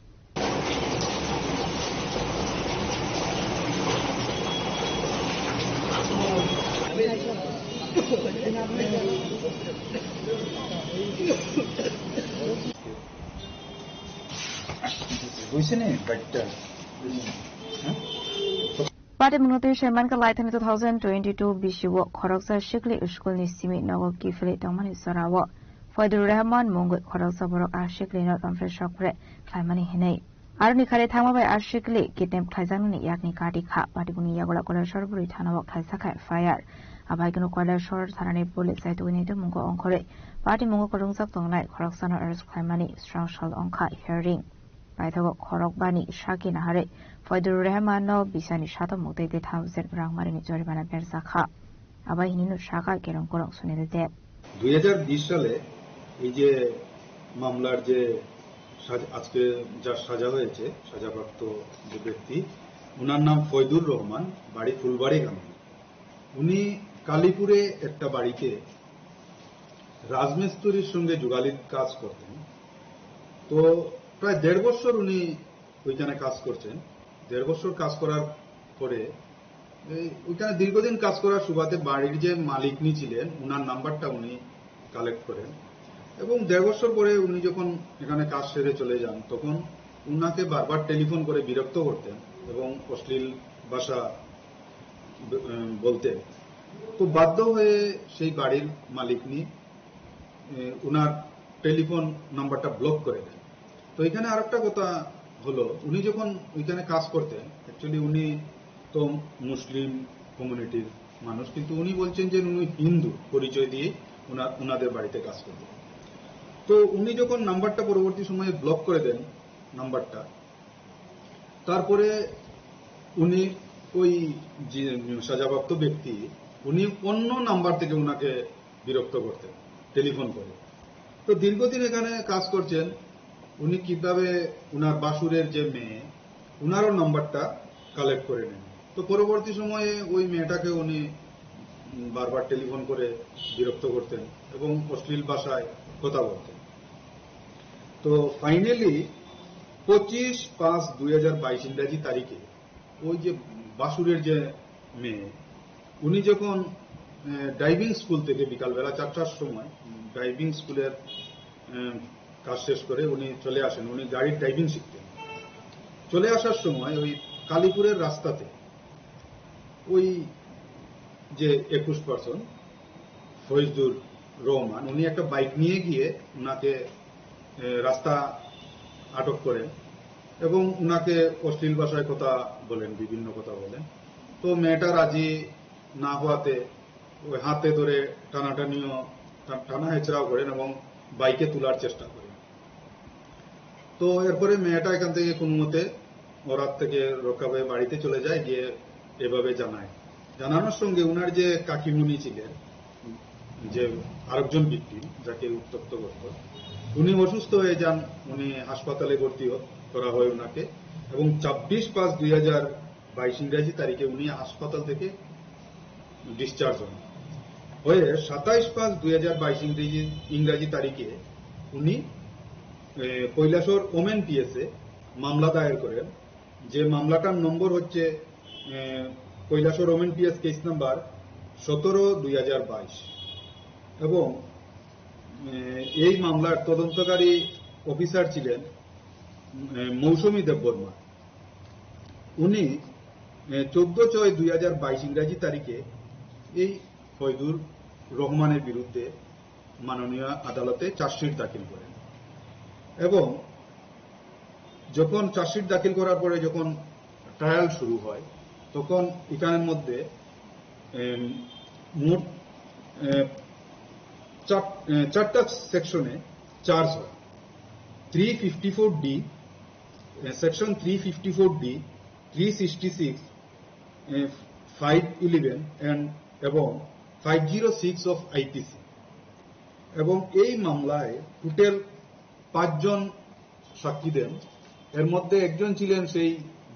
Patimungno twi saimankha laithani two thousand twenty-two bisio khoroksa sikli school ni simi nogo kiphilwi tongmani jorao Foidul Rehman mungwi khoroksa borok a sikli no romphre sokphre khlaimani hinwi. Aroni khare thangma bai a sikli kidnap khlaijaknani yakni kati kha. Patimungni yagulo Koilashahar bwrwi thana o khlaijak kha F I R. Abai kunu Koilashahar thanani police sai tuguni tongmungo ongkhorwi patimungo kwrwngjak tongnai khoroksano arrest khlaimani srang sal ongkha hearing. Paithago khorokbani saki naharwi Foidul Rehman no bisani sato muktwi tei thousand rang marini jorimana berjakha. Abai hinino sakha Kerong Kurung Sunil Deb. দুই হাজার বিশ সালে এই যে মামলার যে সাজ-, আজকে যার সাজা হয়েছে, সাজাপ্রাপ্ত যে ব্যক্তি, ওনার নাম ফয়দুর রহমান, বাড়ি ফুলবাড়ি গ্রামে। উনি কালীপুরে একটা বাড়িতে রাজমিস্ত্রির সঙ্গে যোগালির কাজ করতেন। তো প্রায় দেড় বছর উনি ওইখানে কাজ করছেন। দেড় বছর কাজ করার পরে এই ওইখানে দীর্ঘদিন কাজ করার সুবাদে বাড়ির যে মালিকনি ছিলেন, ওনার নাম্বারটা উনি কালেক্ট করেন এবং দেড় বছর পরে উনি যখন এখানে কাজ সেরে চলে যান, তখন ওনাকে বারবার টেলিফোন করে বিরক্ত করতেন এবং অশ্লীল ভাষা ব-, উম, বলতেন। তো বাধ্য হয়ে সেই বাড়ির মালিকনি, এ, ওনার টেলিফোন নাম্বারটা ব্লক করে দেন। তো এখানে আরেকটা কথা হলো, উনি যখন ওইখানে কাজ করতেন, অ্যাকচুয়ালি উনি তো মুসলিম কমিউনিটির মানুষ, কিন্তু উনি বলছেন যে উনি হিন্দু পরিচয় দিয়ে ওনা-, ওনাদের বাড়িতে কাজ করতেন। তো উনি যখন নাম্বারটা পরবর্তী সময়ে ব্লক করে দেন, নাম্বারটা, তারপরে উনি ওই যে সাজাপ্রাপ্ত ব্যক্তি, উনি অন্য নাম্বার থেকে ওনাকে বিরক্ত করতেন টেলিফোন করে। তো দীর্ঘদিন এখানে কাজ করছেন, উনি কিভাবে ওনার বাসুরের যে মেয়ে, ওনারও নাম্বারটা কালেক্ট করে নেন। তো পরবর্তী সময়ে ওই মেয়েটাকে উনি, উম, বারবার টেলিফোন করে বিরক্ত করতেন এবং অশ্লীল ভাষায় কথা বলতেন। তো ফাইনালি পঁচিশ পাঁচ দুই হাজার বাইশ ইংরাজি তারিখে ওই যে বাসুরের যে মেয়ে, উনি যখন ড্রাইভিং স্কুল থেকে বিকালবেলা চারটার সময় ড্রাইভিং স্কুলের আহ, কাজ শেষ করে উনি চলে আসেন, উনি গাড়ির ড্রাইভিং শিখতেন। চলে আসার সময় ওই কালীপুরের রাস্তাতে ওই যে একুশ পার্সন ফৈজুর রহমান, উনি একটা বাইক নিয়ে গিয়ে ওনাকে এ, রাস্তা আটক করেন এবং ওনাকে অশ্লীল ভাষায় কথা বলেন, বিভিন্ন কথা বলেন। তো মেয়েটা রাজি না হওয়াতে ওই হাতে ধরে টানাটানিও, টা-, টানা হেচড়াও করেন এবং বাইকে তোলার চেষ্টা করেন। তো এরপরে মেয়েটা এখান থেকে কোনো মতে ওর হাত থেকে রক্ষা পেয়ে বাড়িতে চলে যায়, গিয়ে এভাবে জানায়। জানানোর সঙ্গে ওনার যে কাকিমুনি ছিলেন, যে আরেকজন ভিকটিম যাকে উত্তক্ত করত, উনি অসুস্থ হয়ে যান, উনি হাসপাতালে ভর্তি হ-, করা হয় ওনাকে, এবং ছাব্বিশ পাঁচ দুই হাজার বাইশ ইংরাজি তারিখে উনি হাসপাতাল থেকে ডিসচার্জ হন। হয়ে সাতাইশ পাঁচ দুই হাজার বাইশ ইংরেজি, ইংরাজি তারিখে উনি, এ, কৈলাসহর ওমেন পিএসএ মামলা দায়ের করেন, যে মামলাটার নম্বর হচ্ছে, এ, Kailashahar women PS case number সতেরো দুই হাজার বাইশ। এবং, এ, এই মামলার তদন্তকারী অফিসার ছিলেন, এ, মৌসুমী দেববর্মা। উনি, এ, চোদ্দ ছয় দুই হাজার বাইশ ইংরাজি তারিখে এই ফয়দুর রহমানের বিরুদ্ধে মাননীয় আদালতে চার্জশিট দাখিল করেন এবং যখন চার্জশিট দাখিল করার পরে যখন ট্রায়াল শুরু হয়, তখন এখানের মধ্যে, এম, মোট, এ, চার-, এ, চারটা সেকশনে চার্জ হয়। Three fifty four D, A, section three fifty four D, three sixty six, A, five eleven and এবং five zero six of IPC. এবং এই মামলায় টোটাল পাঁচজন সাক্ষী দেন। এর মধ্যে একজন ছিলেন সেই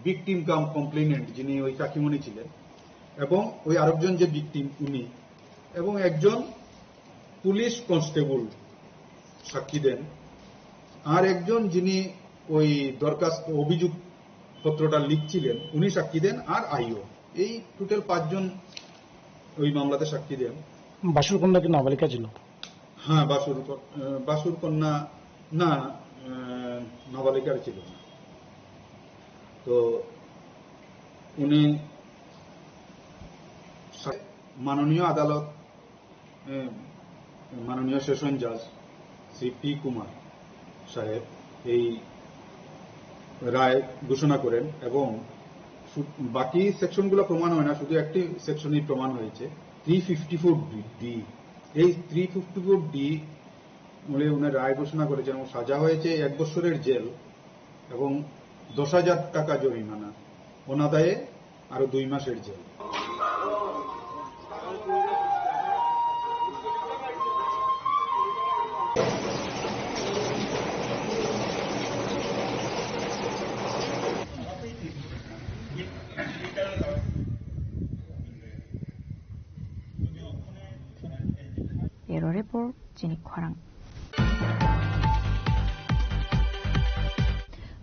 ভিকটিম কাম কমপ্লেনেন্ট, যিনি ওই কাকিমণি ছিলেন, এবং ওই আরেকজন যে ভিকটিম উনি, এবং একজন পুলিশ কনস্টেবল সাক্ষী দেন, আর একজন যিনি ওই দরখাস্ত, অভিযোগ পত্রটা লিখছিলেন, উনি সাক্ষী দেন, আর আইও। এই টোটাল পাঁচজন ওই মামলাতে সাক্ষী দেন। বাসুর কন্যা কি নাবালিকা ছিল? হ্যাঁ, বাসুর ক-, আহ, বাসুর কন্যা না, আহ, নাবালিকার ছিল না। তো উনি সা-, মাননীয় আদালত, আহ, মাননীয় সেশন জাজ শ্রী পি কুমার সাহেব এই রায় ঘোষণা করেন এবং শু-, বাকি সেকশনগুলো প্রমাণ হয় না, শুধু একটি সেকশনই প্রমাণ হয়েছে, থ্রি ফিফটি ফোর ডি। এই থ্রি ফিফটি ফোর ডি বলে উনি রায় ঘোষণা করেছেন এবং সাজা হয়েছে এক বছরের জেল এবং দশ হাজার টাকা জরিমানা, অনাদায়ে আরো দুই মাসের jail. Bureau Report, chini khorang.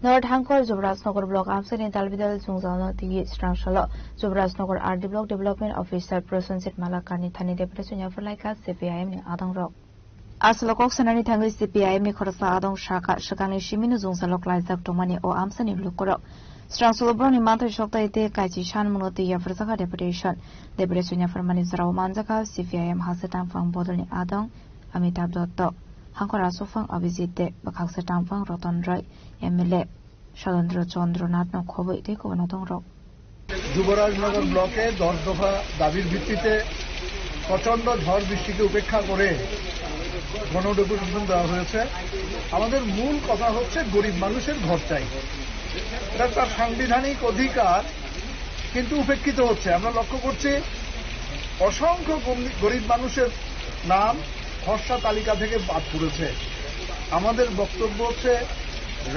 North Hangkhor Jubrajnagar block amsani dalbidal chwngjalno twiwi srangsalo Jubrajnagar R D block development officer Prosenjit Malakarni thani deputation yaphar laikha C P I M ni adongrok. Aswk kok sanani thangwi C P I M ni khoroksa adong sakha, swkangni simino jwngjalno klaijak tongmani o amsani lukurok. Srangsalo borokni manthai soktai tei kaichi sanmungno twi yapharjakha deputation. Deputation yapharmani jorao manjakha C P I M haksa tangphang bodolni adong Amitabh Dotto, hangkhor aswkphang Abhijit Deb, bwkhaksa tangphang Ratan Roy, M L A Sadendra Chandra Nath no khobwi tei kwbangma tongrok. Jubarajnagar ব্লকে দশ দফা দাবির ভিত্তিতে প্রচণ্ড ঝড় বৃষ্টিকে উপেক্ষা করে গণডেপুটেশন দেওয়া হয়েছে। আমাদের মূল কথা হচ্ছে গরিব মানুষের ঘর চাই, এটা তার সাংবিধানিক অধিকার, কিন্তু উপেক্ষিত হচ্ছে। আমরা লক্ষ্য করছি অসংখ্য গম-, গরিব মানুষের নাম খসড়া তালিকা থেকে বাদ পড়েছে। আমাদের বক্তব্য হচ্ছে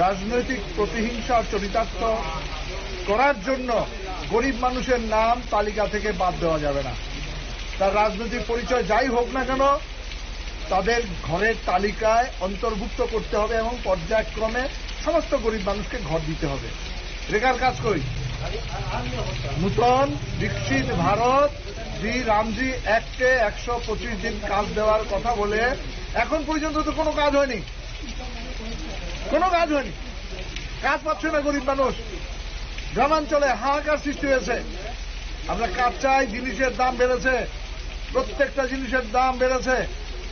রাজনৈতিক প্রতিহিংসা চরিতার্থ করার জন্য গরিব মানুষের নাম তালিকা থেকে বাদ দেওয়া যাবে না। তার রাজনৈতিক পরিচয় যাই হোক না কেন, তাদের ঘরের তালিকায় অন্তর্ভুক্ত করতে হবে এবং পর্যায়ক্রমে সমস্ত গরিব মানুষকে ঘর দিতে হবে। রেগার কাজ কই? নূতন বিকশিত ভারত, শ্রী রামজি অ্যাক্টে একশো পঁচিশ দিন কাজ দেওয়ার কথা বলে এখন পর্যন্ত তো কোনো কাজ হয়নি, কোনো কাজ হয়নি। কাজ পাচ্ছে না গরিব মানুষ। গ্রামাঞ্চলে হাহাকার সৃষ্টি হয়েছে। আমরা কাজ চাই, জিনিসের দাম বেড়েছে, প্রত্যেকটা জিনিসের দাম বেড়েছে,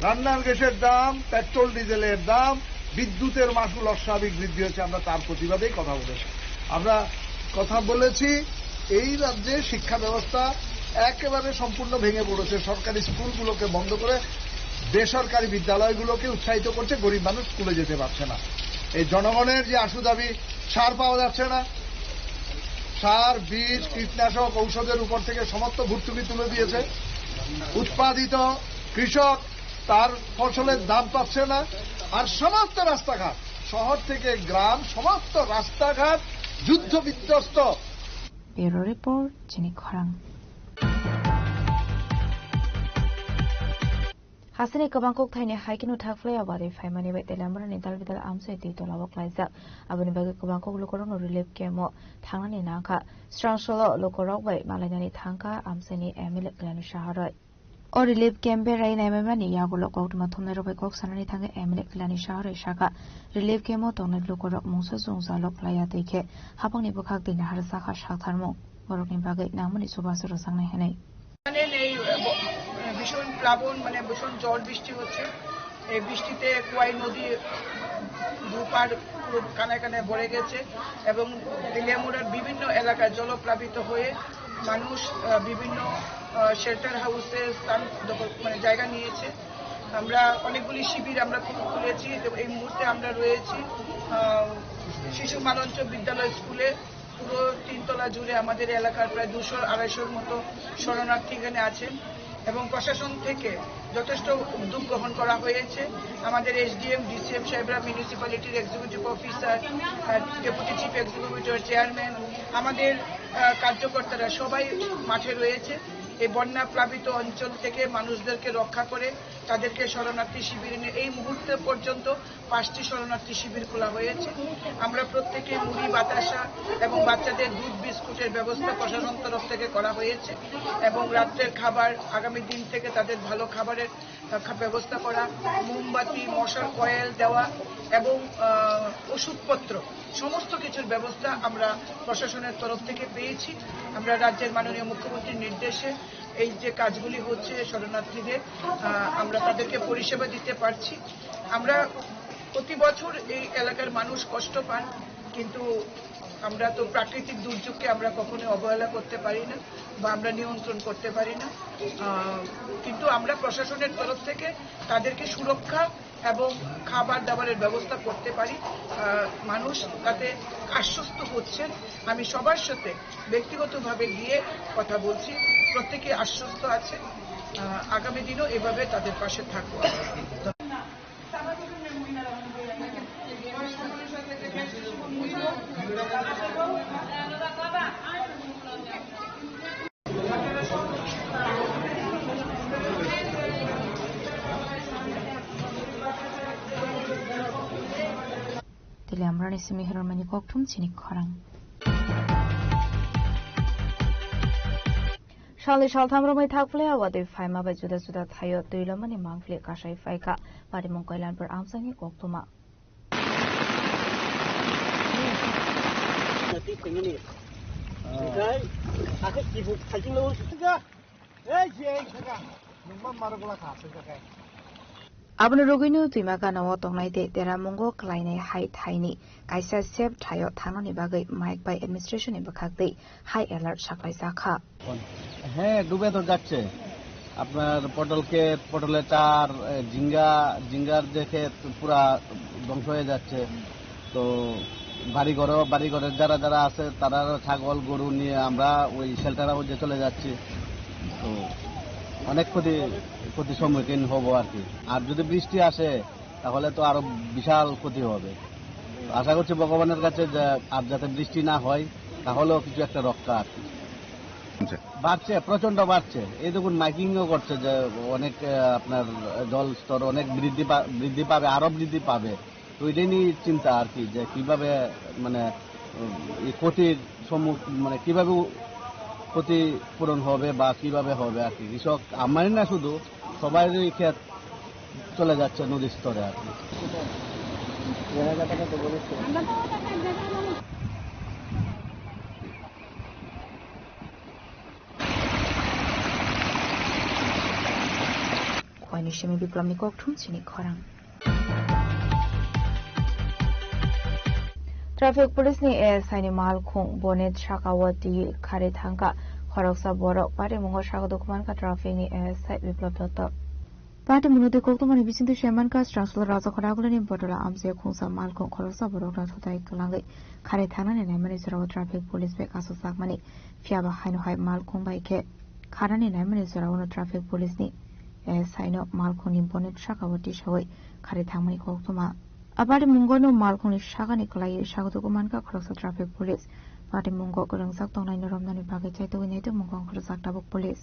রান্নার গ্যাসের দাম, পেট্রোল ডিজেলের দাম, বিদ্যুতের মাশুল অস্বাভাবিক বৃদ্ধি হয়েছে। আমরা তার প্রতিবাদেই কথা বলেছি। আমরা কথা বলেছি, এই রাজ্যে শিক্ষা ব্যবস্থা একেবারে সম্পূর্ণ ভেঙে পড়েছে। সরকারি স্কুলগুলোকে বন্ধ করে বেসরকারি বিদ্যালয়গুলোকে উৎসাহিত করছে, গরিব মানুষ স্কুলে যেতে পারছে না। এই জনগণের যে আশু দাবি, সার পাওয়া যাচ্ছে না, সার, বীজ, কীটনাশক, ঔষধের উপর থেকে সমস্ত ভর্তুকি তুলে দিয়েছে। উৎপাদিত কৃষক তার ফসলের দাম পাচ্ছে না। আর সমস্ত রাস্তাঘাট, শহর থেকে গ্রাম, সমস্ত রাস্তাঘাট যুদ্ধ বিধ্বস্ত। Bureau Report, Chini Khorang. Hasini kwbang kok thaini hai kheno thak phlai o barwi phaimani bai Teliamrani dal bidal amchai twi tola o klaijak. Aboni bagwi kwbang kok lukurokno relief camp o thangnani nangkha. Srang solo lukurok bai malainani thangkha amchaini M L A Kalyani Saha roi. O relief camp berai naimaimani yagulo koktwma thumnairok bai kok sanani thangwi M L A Kalyani Saha roi sakha, relief camp o tongnai lukurok mungsa chwngsa lok laiya twi khe hapangni bwkhak twi nahar sakha saktharmung. Borokni bagwi nangmani chubachu rwjaknai hwnwi. মানে এই, আহ, ব-, ভীষণ প্লাবন, মানে ভীষণ ঝড় বৃষ্টি হচ্ছে। এই বৃষ্টিতে কোয়াই নদী দুপার পুরো কানায় কানায় ভরে গেছে এবং তেলিয়ামুড়ার বিভিন্ন এলাকায় জলপ্লাবিত হয়ে মানুষ, আহ, বিভিন্ন, আহ, শেল্টার হাউসে স্থান দখল, মানে জায়গা নিয়েছে। আমরা অনেকগুলি শিবির আমরা তু-, তুলেছি। তো এই মুহূর্তে আমরা রয়েছি, আহ, শিশু মালঞ্চ বিদ্যালয় স্কুলে। পুরো তিনতলা জুড়ে আমাদের এলাকার প্রায় দুশো আড়াইশোর মতো শরণার্থী এখানে আছেন এবং প্রশাসন থেকে যথেষ্ট উদ্যোগ গ্রহণ করা হয়েছে। আমাদের এসডিএম, ডিসিএম সাহেবরা, মিউনিসিপ্যালিটির এক্সিকিউটিভ অফিসার, আহ, ডেপুটি চিফ এক্সিকিউটিভ চেয়ারম্যান, আমাদের, আহ, কার্যকর্তারা সবাই মাঠে রয়েছে। এই বন্যা প্লাবিত অঞ্চল থেকে মানুষদেরকে রক্ষা করে তাদেরকে শরণার্থী শিবিরে নিয়ে এই মুহূর্তে পর্যন্ত পাঁচটি শরণার্থী শিবির খোলা হয়েছে। আমরা প্রত্যেকে মুড়ি, বাতাসা এবং বাচ্চাদের দুধ বিস্কুটের ব্যবস্থা প্রশাসন তরফ থেকে করা হয়েছে এবং রাত্রের খাবার আগামী দিন থেকে তাদের ভালো খাবারের, আহ, খা-, ব্যবস্থা করা, মোমবাতি, মশার কয়েল দেওয়া এবং, আহ, ওষুধপত্র, সমস্ত কিছুর ব্যবস্থা আমরা প্রশাসনের তরফ থেকে পেয়েছি। আমরা রাজ্যের মাননীয় মুখ্যমন্ত্রীর নির্দেশে এই যে কাজগুলি হচ্ছে শরণার্থীদের, আহ, আমরা তাদেরকে পরিষেবা দিতে পারছি। আমরা প্রতি বছর এই এলাকার মানুষ কষ্ট পান, কিন্তু আমরা তো প্রাকৃতিক দুর্যোগকে আমরা কখনোই অবহেলা করতে পারি না বা আমরা নিয়ন্ত্রণ করতে পারি না। আহ, কিন্তু আমরা প্রশাসনের তরফ থেকে তাদেরকে সুরক্ষা এবং খাবার দাবারের ব্যবস্থা করতে পারি। আহ, মানুষ তাতে আশ্বস্ত হচ্ছেন। আমি সবার সাথে ব্যক্তিগতভাবে গিয়ে কথা বলছি, প্রত্যেকে আশ্বস্ত আছে। আহ, আগামী দিনও এভাবে তাদের পাশে থাকবো। Teliamrani simi hirmani kokthum chini khorang. Salni saltham romwi thak phlai o watwi phaima bai juda juda thaio twi lomani mangpili kasai phaikha. Parimung Kailanpur amchaini koktwma. Aboni rogwino twima gana o tongnai tei teramungo kwlainai hai thaini kaisa sep thaio thangnani bagwi Mike bai administration ni bwkhak twi high alert saklaijakha. হ্যাঁ, ডুবে তো যাচ্ছে। আপনার পটল ক্ষেত, পটলের চার, এ, ঝিঙ্গা, ঝিঙ্গার যে ক্ষেত পুরা ধ্বংস হয়ে যাচ্ছে। তো বাড়িঘরও, বাড়িঘরের যারা যারা আছে তারা ছাগল গরু নিয়ে আমরা ওই শেল্টার হাউসে চলে যাচ্ছি। তো অনেক ক্ষতি, ক্ষতির সম্মুখীন হব আর কি। আর যদি বৃষ্টি আসে তাহলে তো আরো বিশাল ক্ষতি হবে। তো আশা করছি ভগবানের কাছে যে আর যাতে বৃষ্টি না হয়, তাহলেও কিছু একটা রক্ষা আর কি। বাড়ছে, প্রচণ্ড বাড়ছে। এই দেখুন, মাইকিংও করছে যে অনেক, আহ, আপনার জল স্তর অনেক বৃদ্ধি পা-, বৃদ্ধি পাবে, আরো বৃদ্ধি পাবে। তো এটাই নিয়ে চিন্তা আর কি, যে কিভাবে, মানে, উম, এই ক্ষতির সম্মুখ-, মানে, কিভাবে উ-, ক্ষতিপূরণ হবে বা কিভাবে হবে আর কি। কৃষক আমারই না শুধু, সবারই ক্ষেত চলে যাচ্ছে নদীর স্তরে আর কি। Koini simi Biplopni kokthum chini khorang. Traffic Police ni A S I ni malkhung bonnet saka o twi kharwi thangkha khoroksa borok. Patimungo saka dokumankha traffic ni A S I Biplop Dotto. Patimungo twi koktwmani bisingtwi saimankha Sraswal Rajakhor Agulini Bodola amchai khungsa malkhung khoroksa borokno thutai kwlangwi kharwi thangnani naimani jorao traffic police bai kasukjakmani. Phiyaba haino hai malkhung bai khe kharani naimani jorao no traffic police ni, eh, saino malkhungni bonnet saka o tisawi kharwi thangmani koktwma. A patimungo no malkhungni sakani kwlaiwi sago tuku mankha khoroksa traffic police. Patimungo kwrwngjak tongnai no romnani bagwi chaitugwi naitukmung wngkha tabuk police.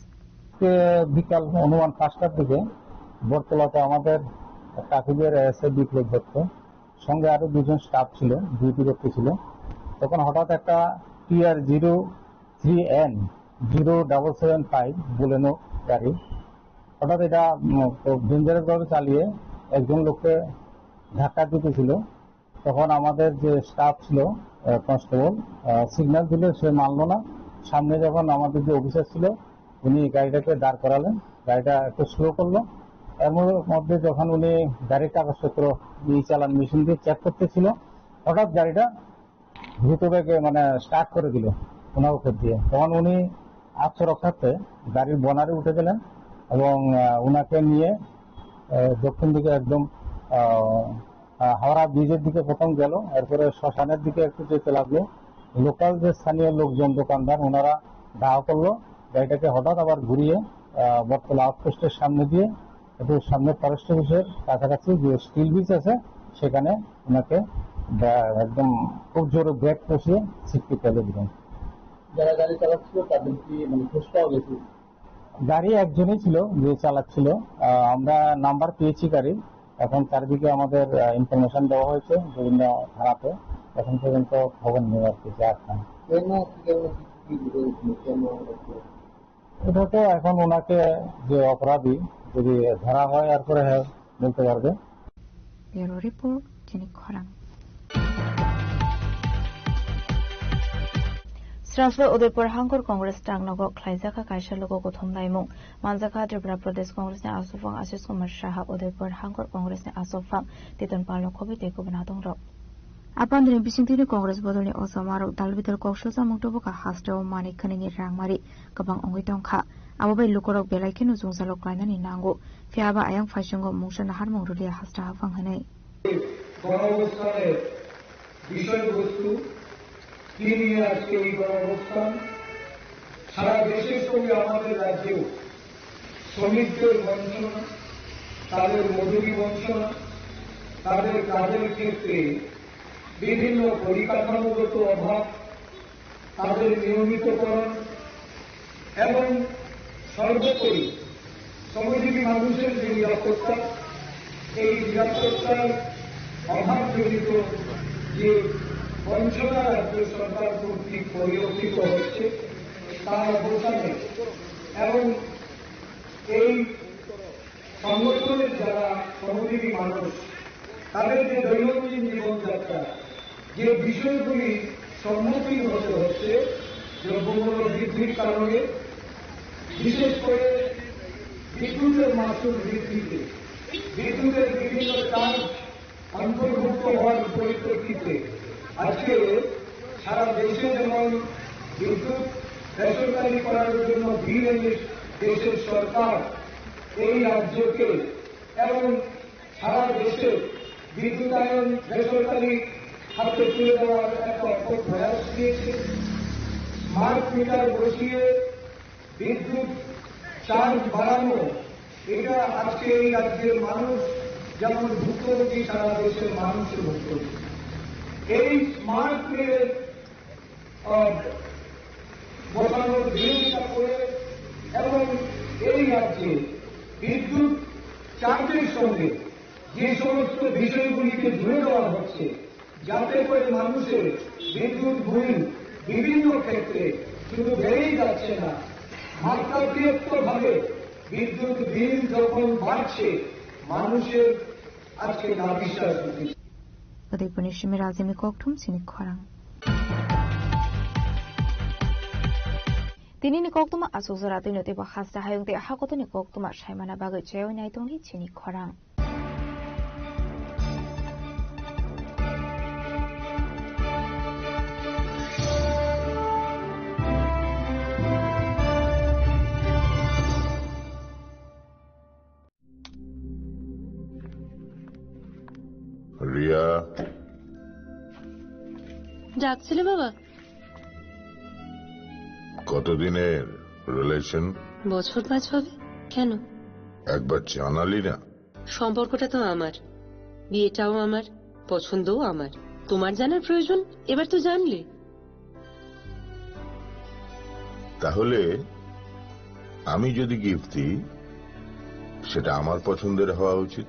আজকে বিকাল অনুমান পাঁচটার দিকে বটতলাতে আমাদের ট্রাফিকের এএসআই বিপ্লব দত্ত, সঙ্গে আরো দুজন স্টাফ ছিল, ডিউটি করতেছিল। তখন হঠাৎ একটা TR zero three N zero double seven five Baleno গাড়ি, হঠাৎ এটা, উম, খুব ডেঞ্জারাস ভাবে চালিয়ে একজন লোককে ধাক্কা দিতেছিল। তখন আমাদের যে স্টাফ ছিল, আহ, কনস্টেবল, আহ, সিগন্যাল দিলে সে মানলো না। সামনে যখন আমাদের যে অফিসার ছিল, উনি গাড়িটাকে দাঁড় করালেন, গাড়িটা একটু স্লো করলো। এর মধ্যে যখন উনি গাড়ির কাগজপত্র, ই চালান মেশিন দিয়ে চেক করতেছিল, হঠাৎ গাড়িটা দ্রুত বেগে, মানে, স্টার্ট করে দিল ওনার উপর দিয়ে। তখন উনি আত্মরক্ষার্থে গাড়ির বনারে উঠে গেলেন এবং, আহ, ওনাকে নিয়ে, আহ, দক্ষিণ দিকে একদম, আহ, আহ, হাওড়া ব্রিজের দিকে প্রথম গেল, এরপরে শ্মশানের দিকে একটু যেতে লাগলো। লোকাল যে স্থানীয় লোকজন, দোকানদার, ওনারা দাহ করলো গাড়িটাকে, হঠাৎ আবার ঘুরিয়ে, আহ, বটতলা আউটপোস্টের সামনে দিয়ে একটু সামনে ফরেস্ট অফিসের কাছাকাছি যে স্টিল ব্রিজ আছে, সেখানে ওনাকে বা-, একদম খুব জোরে ব্রেক কষিয়ে ছিটকে ফেলে দিলেন। যারা গাড়ি চালাচ্ছিল তাদের কি, মানে, খোঁজ পাওয়া গেছে? গাড়ি একজনই ছিল যে চালাচ্ছিল। আহ, আমরা নাম্বার পেয়েছি গাড়ির। এখন চারিদিকে আমাদের, আহ, ইনফরমেশন দেওয়া হয়েছে বিভিন্ন থানাতে। এখন পর্যন্ত খবর নেই আর কি, যে আসলাম। কেন, কেন, কি, কি, কি, কেন? এটা তো এখন ওনাকে, যে অপরাধী, যদি ধরা হয়, এরপরে হ্যাঁ বলতে পারবে। Bureau Report, Chini Khorang. Sraswal Udaipur Hangkor Congress tangnogo khlaijak kha kaisa logo kuthum laimung. Manjakha Tripura Pradesh Congress ni aswk phang Ashish Kumar Saha, Udaipur Hangkor Congress ni aswk phang Titon Pal no khobwi tei kubun adongrok. Apandini bisingtwini Congress bodolni o jamarok dal bidal kok sujamung tubuka hasteo manwi khwnwini rangmari kwbang wngwi tongkha. Abo bai lukurok belai kheno jwngjalo klainani nango. Phiya ba ayang phaichungo mungsa naharmung rwliya hasta haphang hwnwi. গণঅবস্থানের বিষয়বস্তু, কি নিয়ে আজকে এই গণঅবস্থান? সারা দেশের সঙ্গে আমাদের রাজ্যেও শ্রমিকদের বঞ্চনা, তাদের মজুরি বঞ্চনা, তাদের কাজের ক্ষেত্রে বিভিন্ন পরিকাঠামোগত অভাব, তাদের নিয়মিতকরণ এবং সর্বোপরি শ্রমজীবী মানুষের যে নিরাপত্তা, এই নিরাপত্তার অভাবজনিত যে বঞ্চনা রাজ্য সরকার কর্তৃক পরিলক্ষিত হচ্ছে, তার অবসানে এবং এই সংগঠনের যারা শ্রমজীবী মানুষ, তাদের যে দৈনন্দিন জীবনযাত্রা, যে বিষয়গুলি সম্মুখীন হতে হচ্ছে দ্রব্যমূল্য বৃদ্ধির কারণে, বিশেষ করে বিদ্যুতের মাশুল বৃদ্ধিতে, বিদ্যুতের বিভিন্ন চার্জ অন্তর্ভুক্ত হওয়ার পরিপ্রেক্ষিতে আজকে সারা দেশে যেমন বিদ্যুৎ বেসরকারি করার জন্য বিল এনে দেশের সরকার এই রাজ্যকে এবং সারা দেশে বিদ্যুতায়ন বেসরকারি খাতে তুলে দেওয়ার একটা অর্থ প্রয়াস নিয়েছে। স্মার্ট মিটার বসিয়ে বিদ্যুৎ চার্জ বাড়ানো, এটা আজকে এই রাজ্যের মানুষ যেমন ভুক্তভোগী, সারা দেশের মানুষও ভুক্তভোগী। এই স্মার্ট মিটার, আহ, বসানোর বিরোধিতা করে এই রাজ্যে বিদ্যুৎ চার্জের সঙ্গে যে সমস্ত বিষয়গুলিকে জুড়ে দেওয়া হচ্ছে, যাতে করে মানুষের বিদ্যুৎ বিল বিভিন্ন ক্ষেত্রে শুধু বেড়েই যাচ্ছে না, মাত্রাতিরিক্তভাবে বিদ্যুৎ বিল যখন বাড়ছে, মানুষের আজকে নাভিশ্বাস উঠেছে। Udaipurni simi Rajini kokthum chini khorang. Tinini koktwma aswk jora twino teibo hasta hayung tei hakotoni koktwma saimana bagwi chaywi nai tongdi chini khorang. Riya. ডাকছিলে বাবা? কতদিনের রিলেশন? বছর পাঁচ হবে। কেন? একবার জানালি না। সম্পর্কটা তো আমার, বিয়েটাও আমার, পছন্দও আমার। তোমার জানার প্রয়োজন, এবার তো জানলে। তাহলে আমি যদি গিফট দিই, সেটা আমার পছন্দের হওয়া উচিত।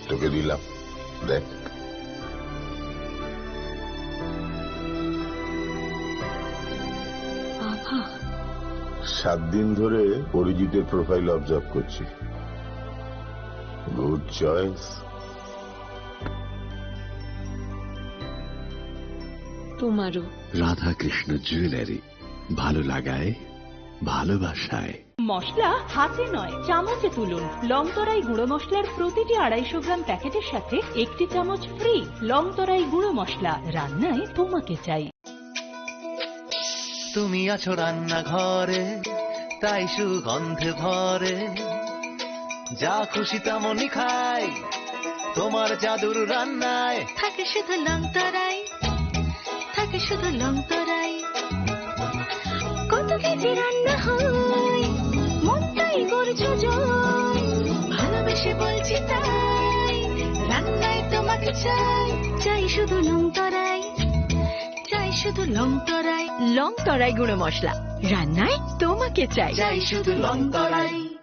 তোকে দিলাম, দেখ। বাবা। সাত দিন ধরে অরিজিতের প্রোফাইল অবজার্ভ করছি। Good choice. তোমারও। রাধাকৃষ্ণ জুয়েলারি, ভালো লাগায়, ভালোবাসায়। মশলা হাতে নয়, চামচে তুলুন। লং তরাই গুঁড়ো মশলার প্রতিটি আড়াইশো গ্রাম প্যাকেটের সাথে একটি চামচ ফ্রি। লং তরাই গুঁড়ো মশলা, রান্নায় তোমাকে চাই। তুমি আছো রান্নাঘরে, তাই সুগন্ধে ভরে। যা খুশি তেমনই খাই, তোমার জাদুর রান্নায়। থাকে শুধু লং তরাই, থাকে শুধু লং তরাই। কত কেজি রান্না হয়, মনটাই করছো জয়। ভালোবেসে বলছি তাই, রান্নায় তোমাকে চাই। চাই শুধু লং তরাই, চাই শুধু লং তরাই। লং তরাই গুঁড়ো মশলা, রান্নায় তোমাকে চাই। চাই শুধু লং তরাই।